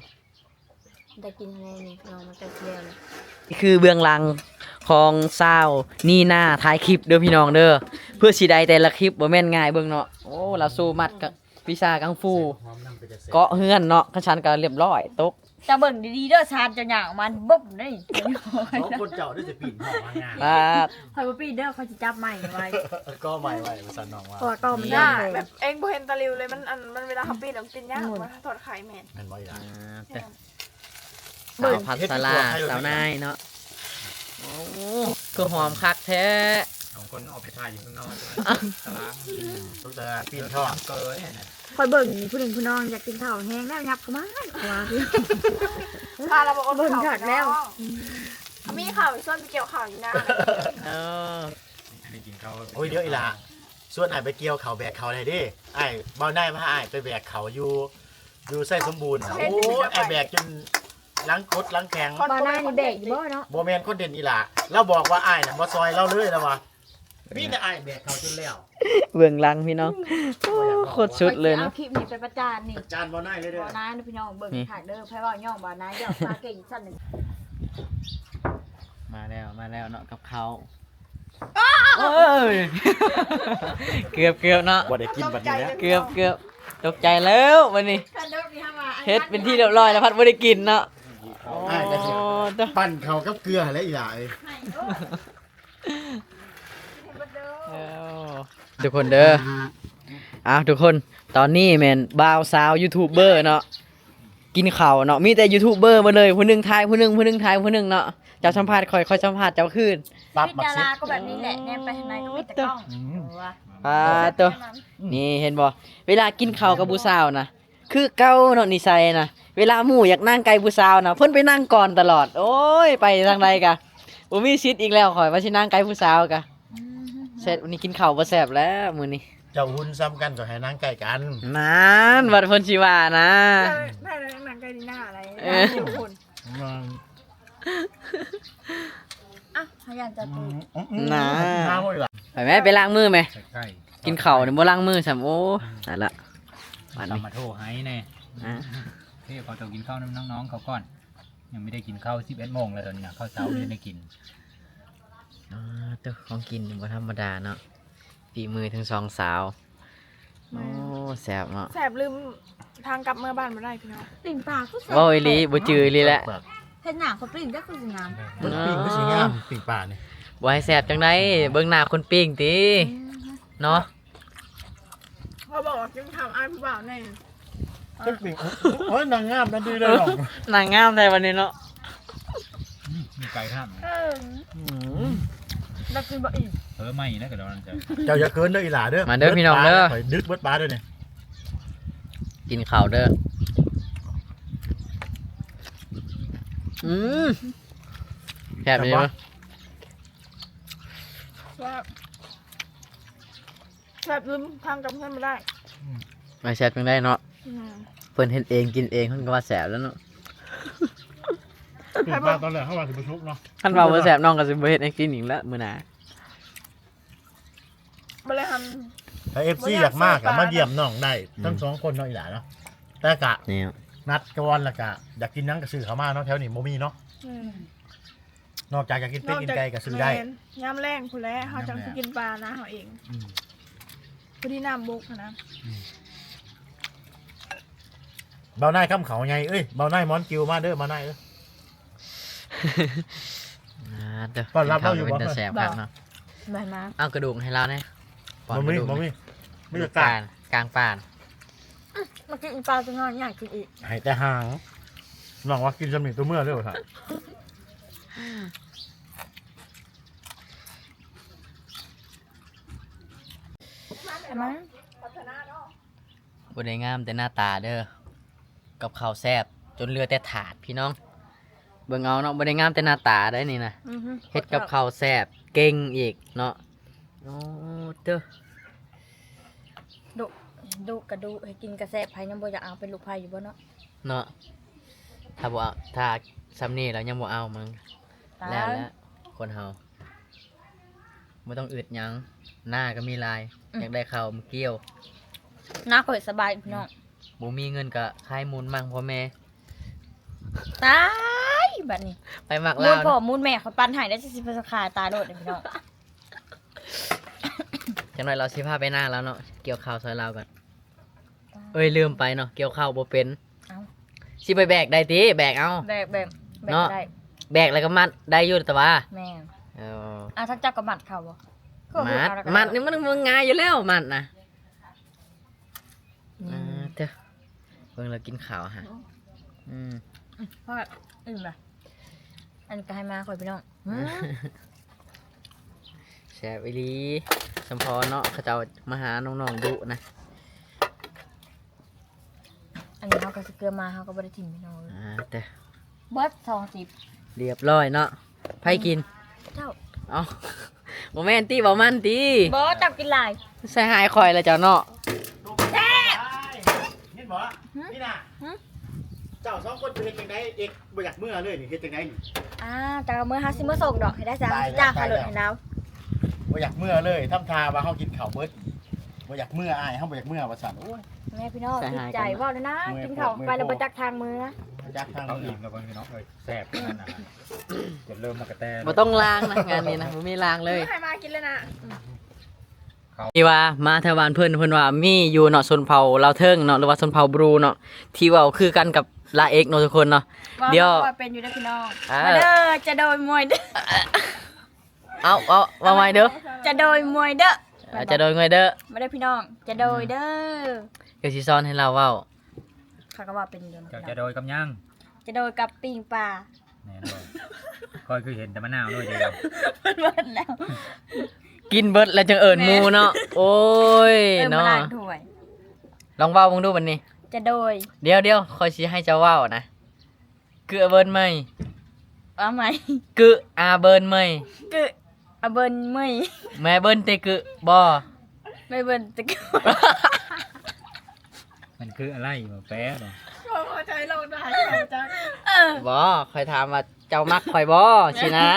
ໄດ້ກິນແລ້ວນີ້ ນ້ອງມາແຕ່ທ່ຽວນີ້. ນີ້ຄືເບື້ອງຫຼັງຂອງສາວນີນາຖ່າຍຄລິບເດີພີ່ນ້ອງເດີ ເພື່ອຊິໄດ້ແຕ່ລະຄລິບບໍ່ແມ່ນງ່າຍ. ເບິ່ງເນາະ ໂອ້ ລາວໂຊໝັດກະວິຊາກັງຟູ ເກາະເຮືອນເນາະ ຄັນຊັ້ນກະລຽບຮ້ອຍຕົກ. ເຈົ້າເບິ່ງດີໆເດີ ຊານເຈົ້າຍ່າງອອກມາບຶບນີ້. ສອງຄົນເຈົ້າໄດ້ຊິປີນຫ້ອງມາງາມ. ປາດ ຂ້ອຍບໍ່ປີນເດີ ຂ້ອຍຊິຈັບໄມ້ໄວ້ ກໍໄມ້ໄວ້ວ່າຊັ້ນນ້ອງວ່າ. ເພາະວ່າກໍມັນຍາກ ແບບເອງບໍ່ເຫັນຕາລິວເລີຍ ມັນ ອັນ ມັນເວລາເຮົາປີນ ມັນປີນຍາກ ມັນຖອດໄຂ່ແມ່ນ. ແມ່ນບໍ່ອີ່ຫຼ້າ? ອ່າ ເບິ່ງ ສາວພັດສາລາ ສາວນາຍເນາະ. ໂອ້ ຄືຫອມຄັກແທ້. ສອງຄົນອອກໄປຖ່າຍຢູ່ຂ້າງນອກ ຕາລາງ ສົງໄສປີນທ້ອງ. ຂ້ອຍເບິ່ງນີ້ ຜູ້ໜຶ່ງຜູ້ນ້ອງຢາກກິນເຂົ້າແຮງແລ້ວ ຫຍັບເຂົ້າມາ ເຂົາວ່າ. ພາລາວບໍ່ອົດເຂົ້າ ເບິ່ງຄັກແລ້ວ ມີເຂົ້າຊວນໄປກ່ຽວເຂົ້າຢູ່ນາ. ເອີ ໄດ້ກິນເຂົ້າ. ໂອ້ຍ ດຽວອີ່ຫຼ້າ ຊວນອ້າຍໄປກ່ຽວເຂົ້າແບກເຂົ້າໄດ້ເດ້. ອ້າຍ ບ່າວນາຍພາອ້າຍໄປແບກເຂົ້າຢູ່ ຢູ່ໄຊສົມບູນ. ໂອ້ຍ ອ້າຍແບກຈົນ ຫຼັງກົດຫຼັງແຂງ. ບໍ່ນານີ້ແບກຢູ່ບໍ່ເນາະ? ບໍ່ແມ່ນ ຄອນເທັນອີ່ຫຼ້າ. ລາວບອກວ່າອ້າຍນະບໍ່ຊ່ອຍລາວເລີຍ ລາວວ່າ. ມີແຕ່ອ້າຍແບກເຂົ້າຈົນແລ້ວ. ເບື້ອງຫຼັງພີ່ນ້ອງ ໂອ້ ໂຄດສຸດເລີຍເນາະ. ເອົາຄລິບນີ້ໄປປະຈານນີ້ ປະຈານບໍ່ນາຍເລີຍເດີ. ບໍ່ນາຍເນາະພີ່ນ້ອງ ເບິ່ງຄັກເດີ. ໃຜເວົ້າຍ້ອງບໍ່ນາຍ ຍ້ອງສາເກັ່ງຊັ້ນ. ມາແລ້ວ ມາແລ້ວເນາະ ກັບເຂົ້າ. ໂອ້ຍ ເກືອບ ເກືອບເນາະ ບໍ່ໄດ້ກິນບັດນີ້ແຫຼະ. ເກືອບ ເກືອບ ຕົກໃຈແລ້ວບັດນີ້. ເຮັດເປັນທີ່ຮຽບຮ້ອຍແລ້ວ ພັດບໍ່ໄດ້ກິນເນາະ. ອ້າຍກໍຊິ ໂອ້ ປັ່ນເຂົ້າກັບເກືອແຫຼະອີ່ຫຼ້າເອີຍ. ເອີ ທຸກຄົນເດີ. ອ້າວ ທຸກຄົນ ຕອນນີ້ແມ່ນບ່າວສາວຢູທູບເບີເນາະ ກິນເຂົ້າເນາະ. ມີແຕ່ຢູທູບເບີໝົດເລີຍ ຜູ້ໜຶ່ງຖ່າຍຜູ້ໜຶ່ງ ຜູ້ໜຶ່ງຖ່າຍຜູ້ໜຶ່ງເນາະ. ເຈົ້າສຳພາດຂ້ອຍ ຂ້ອຍສຳພາດເຈົ້າຄືນ. ປັບມາຊິ ກໍແບບນີ້ແຫຼະ ແນມໄປທາງໃດກໍມີແຕ່ກ້ອງ. ອືມ ປາໂຕ ນີ້ເຫັນບໍ່ ເວລາກິນເຂົ້າກັບຜູ້ສາວນະ ຄືເກົ່າເນາະ ນິໄສນະ. ເວລາໝູ່ຢາກນາງໃກ້ຜູ້ສາວນະ ເພິ່ນໄປນັ່ງກ່ອນຕະຫຼອດ. ໂອ້ຍ ໄປທາງໃດກະບໍ່ມີສິດອີກແລ້ວ ຂ້ອຍວ່າຊິນາງໃກ້ຜູ້ສາວກະ. ອືມ ແຊບ ມື້ນີ້ກິນເຂົ້າບໍ່ແຊບແລ້ວມື້ນີ້. ເຈົ້າຫຸ່ນສ່ຳກັນກໍໃຫ້ນາງໃກ້ກັນ. ນັ້ນ ວ່າເພິ່ນຊິວ່ານະ. ໃຫ້ນາງໃກ້ດີໜ້າໄດ໋. ເອີ ຢູ່ພຸ້ນ. ອ່ະ ພະຍານຈະ ອືມ ອືມ ນະ ໄປແມ້ ໄປລ້າງມືແມ້. ກິນເຂົ້ານີ້ບໍ່ລ້າງມືຊ້ຳ. ໂອ້ ຕາຍລະ ບາດນີ້ ມາໂທໃຫ້ແນ່. ອ່າ ເດ້ ຂໍຕົວກິນເຂົ້ານຳນ້ອງໆເຂົາກ່ອນ. ຍັງບໍ່ໄດ້ກິນເຂົ້າ ສິບເອັດໂມງແລ້ວ ຕອນນີ້ນະ ເຂົ້າເຊົ້າຍັງໄດ້ກິນ. ອ່າ ເຕີ ຂອງກິນບໍ່ທຳມະດາເນາະ ຝີມືທັງສອງສາວ. ແມ່ນ ໂອ້ ແຊບເນາະ ແຊບລືມທາງກັບເມືອບ້ານບໍ່ໄດ້ພີ່ນ້ອງ. ປີ້ງປາຄືແຊບ ເວົ້າອີ່ຫຼີ ບໍ່ຈື່ອີ່ຫຼີແຫຼະ. ເຮັດຫຍັງເຂົາປີ້ງ ແຕ່ຄືຊິງາມ ເພິ່ນປີ້ງຄືຊິງາມ ປີ້ງປານີ້. ບໍ່ໃຫ້ແຊບຈັ່ງໃດ ເບິ່ງໜ້າຄົນປີ້ງຕິ ອືມ ເນາະ. ເຂົາບອກວ່າກິນຂ້າວອ້າຍຜູ້ບ່າວແດ່. ຈັກປີ ໂອ້ຍ ນາງງາມນະ ດີເລີຍເນາະ ນາງງາມແທ້ບັດນີ້ເນາະ. ອືມ ມີໄກ່ທາງ ເອີ ອືມ ແລ້ວກິນບໍ່ອີ່ມ. ເອີ ໃໝ່ນະກະດອນ. ເຈົ້າຢ່າເກີນເດີອີ່ຫຼ້າເດີ. ມາເດີພີ່ນ້ອງເດີ ຂ້ອຍດຶກເບິດປາເດີນີ້. ກິນເຂົ້າເດີ. ອືມ ແຊບດີ. ແຊບ ແຊບລືມທາງກັບເຮືອນບໍ່ໄດ້. ອືມ ມັນແຊບຈັ່ງໃດເນາະ. ອືມ ເພິ່ນເຮັດເອງກິນເອງ ເພິ່ນກໍວ່າແຊບແລ້ວເນາະ. ຕື່ນມາຕອນແລກເຮົາວ່າຊິບໍ່ສຸກເນາະ. ຄັນວ່າບໍ່ແຊບ ນ້ອງກໍຊິບໍ່ເຮັດໃຫ້ກິນອີກແລ້ວມື້ໜ້າ. ບໍ່ໄດ້ທຳ ຖ້າເອັຟຊີຢາກມາກໍມາຢ້ຽມນ້ອງໄດ້ ອືມ ທັງສອງຄົນເນາະ ອີ່ຫຼ້າເນາະ. ແຕ່ກະ ນີ້ ນັດກ່ອນ ແລ້ວກະຢາກກິນຫຍັງກໍຊື້ເຂົ້າມາເນາະ ແຖວນີ້ບໍ່ມີເນາະ. ອືມ ນອກຈາກຢາກກິນເປັດກິນໄກ່ກໍຊື້ໄດ້. ແມ່ນ ຍາມແລງພຸ້ນແຫຼະ ເຮົາຈັ່ງຊິກິນປານາເຮົາເອງ. ອືມ ພໍດີນ້ຳບົກຫັ້ນນະ. ອືມ ບ່າວນາຍຄຳເຂົາໃຫຍ່ເອີຍ ບ່າວນາຍໝອນກິວມາເດີ ບ່າວນາຍເອີຍ. ອ່າ ເດີ ຕ້ອນຮັບລາວຢູ່ບໍ່? ເປັນຕາແຊບຄັກເນາະ. ບໍ່ ມາ ເອົາກະດູກໃຫ້ລາວແດ່. ບໍ່ມີ ບໍ່ມີ ມີແຕ່ກາງ ກາງປານ. ອືມ ມາກິນປາຕົວນ້ອຍ ຢາກກິນອີກ ໃຫ້ແຕ່ຫາງ. ນ້ອງວ່າກິນຊ່ຳນີ້ຕົວເມືອເລີຍວ່າຊັ້ນ. ມາ ບໍ່ໄດ້ງາມແຕ່ໜ້າຕາເດີ ກັບເຂົ້າແຊບຈົນເຫຼືອແຕ່ຖາດພີ່ນ້ອງ. ເບິ່ງເອົາເນາະ ບໍ່ໄດ້ງາມແຕ່ໜ້າຕາໄດ໋ນີ້ນະ. ອືຮຶ ເຮັດກັບເຂົ້າແຊບເກັ່ງອີກເນາະ. ໂອ້ ເຕີ ດຸ ດຸກະດຸ ໃຫ້ກິນກະແຊບ ໃຜຍັງບໍ່ຢາກເອົາ ເປັນລູກໃຜຢູ່ບໍ່ເນາະ. ເນາະ ຖ້າບໍ່ເອົາ ຖ້າຊ່ຳນີ້ແລ້ວຍັງບໍ່ເອົາມັງ. ຕາຍ ແລ້ວແຫຼະ ຄົນເຮົາ ບໍ່ຕ້ອງອຶດຫຍັງ ນາກໍມີຫຼາຍ. ອືມ ຢາກໄດ້ເຂົ້າມາກ່ຽວ ນາຂ້ອຍສະບາຍພີ່ນ້ອງ. ບໍ່ມີເງິນກໍຂາຍມູນມັ່ງພໍ່ແມ່. ຕາຍ ບັດນີ້ ໄປມັກລາວ ມູນພໍ່ມູນແມ່ຂ້ອຍປັ່ນໃຫ້ ແລ້ວຊິໄປຂາຍຕາຍໂລດພີ່ນ້ອງ. ຈັກໜ້ອຍລາວຊິພາໄປນາລາວເນາະ ກ່ຽວເຂົ້າຊ່ອຍລາວກ່ອນ. ເອີຍ ລືມໄປເນາະ ກ່ຽວເຂົ້າບໍ່ເປັນ. ເອົ້າ ຊິໄປແບກໄດ້ຕິ ແບກເອົາ. ແບກ ແບກ ແບກ ເນາະ ໄດ້ ແບກແລ້ວກໍມັດໄດ້ຢູ່ຕະຫວາ. ແມ່ນ ເອີ ອ່າ ຖ້າເຈົ້າກໍມັດເຂົາບໍ່? ມັດ ມັດນີ້ມັນ ມັນງ່າຍຢູ່ແລ້ວມັດນະ. ອືມ ອ່າ ເຕີ ເບິ່ງລາວກິນເຂົ້າຫະ. ອືມ ອືມ ພໍລະ ອີ່ມລະ ອັນນີ້ກໍໃຫ້ມາຂ້ອຍພີ່ນ້ອງ. ອືມ ແຊບອີ່ຫຼີ ສຳພໍເນາະ ເຂົາເຈົ້າມາຫານ້ອງໆດຸນະ. ອັນນີ້ເຮົາກໍຊິເກືອມາ ເຮົາກໍບໍ່ໄດ້ຖິ້ມພີ່ນ້ອງເອີຍ. ອ່າ ແຕ່ ເບິດສອງສິບ ລຽບຮ້ອຍເນາະ. ໃຜກິນ? ເຈົ້າ. ເອົ້າ ບໍ່ແມ່ນຕິ ເວົ້າມັນຕິ. ບໍ່ ເຈົ້າກິນຫຼາຍ ໃສ່ຮ້າຍຂ້ອຍລະເຈົ້າເນາະ. ແຊບ ເຫັນບໍ່? ຫຶ? ນີ້ນະ ຫຶ? ເ ເຈົ້າສອງຄົນຊິເຮັດຈັ່ງໃດ? ເອັກບໍ່ຢາກເມືອເລີຍນີ້ ເຮັດຈັ່ງໃດນີ້? ອ້າວ ເຈົ້າກໍເມືອ ເຮົາຊິບໍ່ສົ່ງດອກ ເຮັດໄດ້ຊັ້ນ ເຮົາຊິຈ້າງຄ່າລົດໃຫ້ລາວ. ບໍ່ຢາກເມືອເລີຍ ທຳທ່າວ່າເຮົາກິນເຂົ້າເບິດ ບໍ່ຢາກເມືອ ອ້າຍເຮົາບໍ່ຢາກເມືອວ່າຊັ້ນ. ໂອ້ຍ ແມ່ພີ່ນ້ອງ ຕິດໃຈ ເວົ້າແລ້ວນະ ກິນເຂົ້າໄປແລ້ວບໍ່ຈັກທາງເມືອ ບໍ່ຈັກທາງເມືອ. ເອົາອີກແລ້ວ ພີ່ນ້ອງເອີຍ ແຊບຂະໜາດນັ້ນ ຈົນເລີ່ມມາກະແຕ ບໍ່ຕ້ອງລ້າງນະ ງານນີ້ນະ ບໍ່ມີລ້າງເລີຍ ໃຫ້ມາກິນເລີຍນະ. ທີ່ວ່າມາແຖວບ້ານເພິ່ນ ເພິ່ນວ່າມີຢູ່ເນາະ ຊົນເຜົ່າລາວເທິງເນາະ ຫຼືວ່າຊົນເຜົ່າບຣູເນາະ ທີ່ເວົ້າຄືກັນກັບລາເອັກເນາະທຸກຄົນເນາະ. ເວົ້າ ດຽວ ເປັນຢູ່ເດີພີ່ນ້ອງ. ອ່າ ມາເດີ ຈະໂດຍມວຍເດີ. ເອົາ ເອົາ ເວົ້າໃໝ່ເດີ ຈະໂດຍມວຍເດີ. ເອີ ຈະໂດຍມວຍເດີ ມາເດີພີ່ນ້ອງ ຈະໂດຍເດີ. ເອີ ຊິສອນໃຫ້ລາວເວົ້າ ເຂົາກໍເວົ້າເປັນຢູ່ເດີ. ເຈົ້າຈະໂດຍກັບຫຍັງ? ຈະໂດຍກັບປີ້ງປາ. ແມ່ນບໍ່? ຂ້ອຍຄືເຫັນແຕ່ມະນາວໜ້ອຍດຽວ ເພິ່ນເບິດແລ້ວ ກິນເບິດແລ້ວຈຶ່ງເອີ້ນໝູ່ເນາະ. ແມ່ນ ໂອ້ຍ ເອີ ເນາະ ມາລ້າງຖ້ວຍ. ລອງເວົ້າເບິ່ງດູບັດນີ້ ຈະໂດຍ. ດຽວໆ ຂ້ອຍຊິໃຫ້ເຈົ້າເວົ້ານະ ກຶອາເບີນເມີຍ ເອົາໃໝ່ ກຶອາເບີນເມີຍ ກຶອາເບີນເມີຍ ແມ່ເບີນເຕກຶບໍ ແມ່ເບີນເຕກຶ. ມັນຄືອະໄລບໍ່ ແປບໍ່? ບໍ່ເຂົ້າໃຈລອງໄດ້ເຈົ້າຈັກ. ເອີ ບໍ່ ຂ້ອຍຖາມວ່າເຈົ້າມັກຂ້ອຍບໍ່ຊີ້ນະ.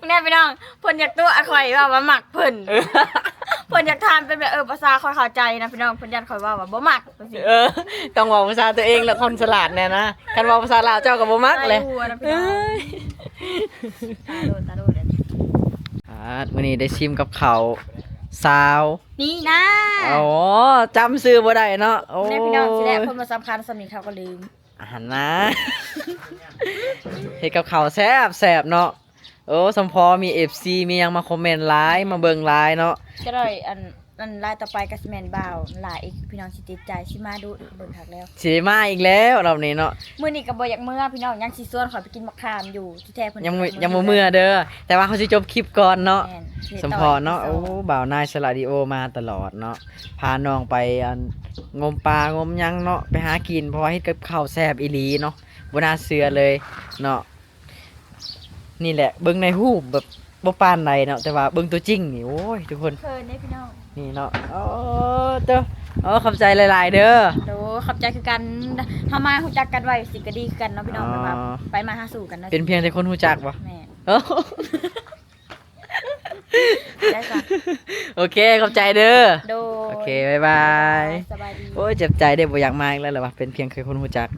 ແນ່ພີ່ນ້ອງ ເພິ່ນຢາກຕົວະຂ້ອຍເວົ້າວ່າມັກເພິ່ນ ເອີ ເພິ່ນຢາກຖາມເປັນແບບ ເອີ ພາສາຂ້ອຍເຂົ້າໃຈນະພີ່ນ້ອງ ເພິ່ນຢ້ານຂ້ອຍເວົ້າວ່າບໍ່ມັກ ເອີ ຕ້ອງເວົ້າພາສາຕົວເອງແຫຼະ ຄົນສະຫຼາດແນ່ນະ ຄັນເວົ້າພາສາລາວເຈົ້າກໍບໍ່ມັກແຫຼະ. ຕາຍຫົວນະພີ່ນ້ອງ ເອີຍ ຕາໂດດ ຕາໂດດ. ອາ ມື້ນີ້ໄດ້ຊິມກັບເຂົ້າຊາວ ນີ້ນະ ອໍ ຈຳຊື່ບໍ່ໄດ້ເນາະ. ໂອ້ ແນ່ພີ່ນ້ອງ ຊິແລະ ຄົນບໍ່ສຳຄັນສ່ຳນີ້ເຂົາກໍລືມ ຫັ້ນນະ ເຮັດກັບເຂົ້າແຊບໆເນາະ. ໂອ້ ສົມພໍມີເອັຟຊີ ມີຫຍັງມາຄອມເມັນຫຼາຍ ມາເບິ່ງຫຼາຍເນາະ. ຈະໄດ້ອັນ ອັນລາຍຕໍ່ໄປກໍຊິແມ່ນບ່າວຫຼ້າອີກ ພີ່ນ້ອງຊິຕິດໃຈ ຊິມາດຸ ເບິ່ງຄັກແລ້ວ ຊິໄດ້ມາອີກແລ້ວລອບນີ້ເນາະ. ມື້ນີ້ກໍບໍ່ຢາກເມືອພີ່ນ້ອງ ຍັງຊິຊວນຂ້ອຍໄປກິນໝາກຂາມຢູ່ ທີ່ແທ້ເພິ່ນຍັງ ຍັງບໍ່ເມືອເດີ ແຕ່ວ່າເຮົາຊິຈົບຄລິບກ່ອນເນາະ. ແມ່ນ ສົມພໍເນາະ. ໂອ້ ບ່າວນາຍສະຫຼາດີໂອມາຕະຫຼອດເນາະ ພານ້ອງໄປອັນງົມປາງົມຫຍັງເນາະ ໄປຫາກິນ ເພາະວ່າເຮັດກັບເຂົ້າແຊບອີ່ຫຼີເນາະ ບໍ່ໜ້າເຊື່ອເລີຍເນາະ. ນີ້ແຫຼະ ເບິ່ງໃນຮູບແບບບໍ່ປານໃດເນາະ ແຕ່ວ່າເບິ່ງຕົວຈິງນີ້ ໂອ້ຍ ທຸກຄົນ ເຂີນເດ້ພີ່ນ້ອງ ນີ້ເນາະ. ໂອ້ ເຕີ ໂອ້ ຂອບໃຈຫຼາຍໆເດີ. ໂດ ຂອບໃຈຄືກັນ ເຮົາມາຮູ້ຈັກກັນໄວຊິກໍດີຄືກັນເນາະພີ່ນ້ອງ. ອໍ ແບບວ່າໄປມາຫາສູ່ກັນເນາະ ເປັນພຽງແຕ່ຄົນຮູ້ຈັກບໍ່? ແມ່ນ ໂອ້ ໄດ້ ໂອເຄ ຂອບໃຈເດີ. ໂດຍ ໂອເຄ ບາຍບາຍ ສະບາຍດີ. ໂອ້ຍ ເຈັບໃຈເດ້ ບໍ່ຢາກມາອີກແລ້ວລະວ່າ ເປັນພຽງແຕ່ຄົນຮູ້ຈັກ.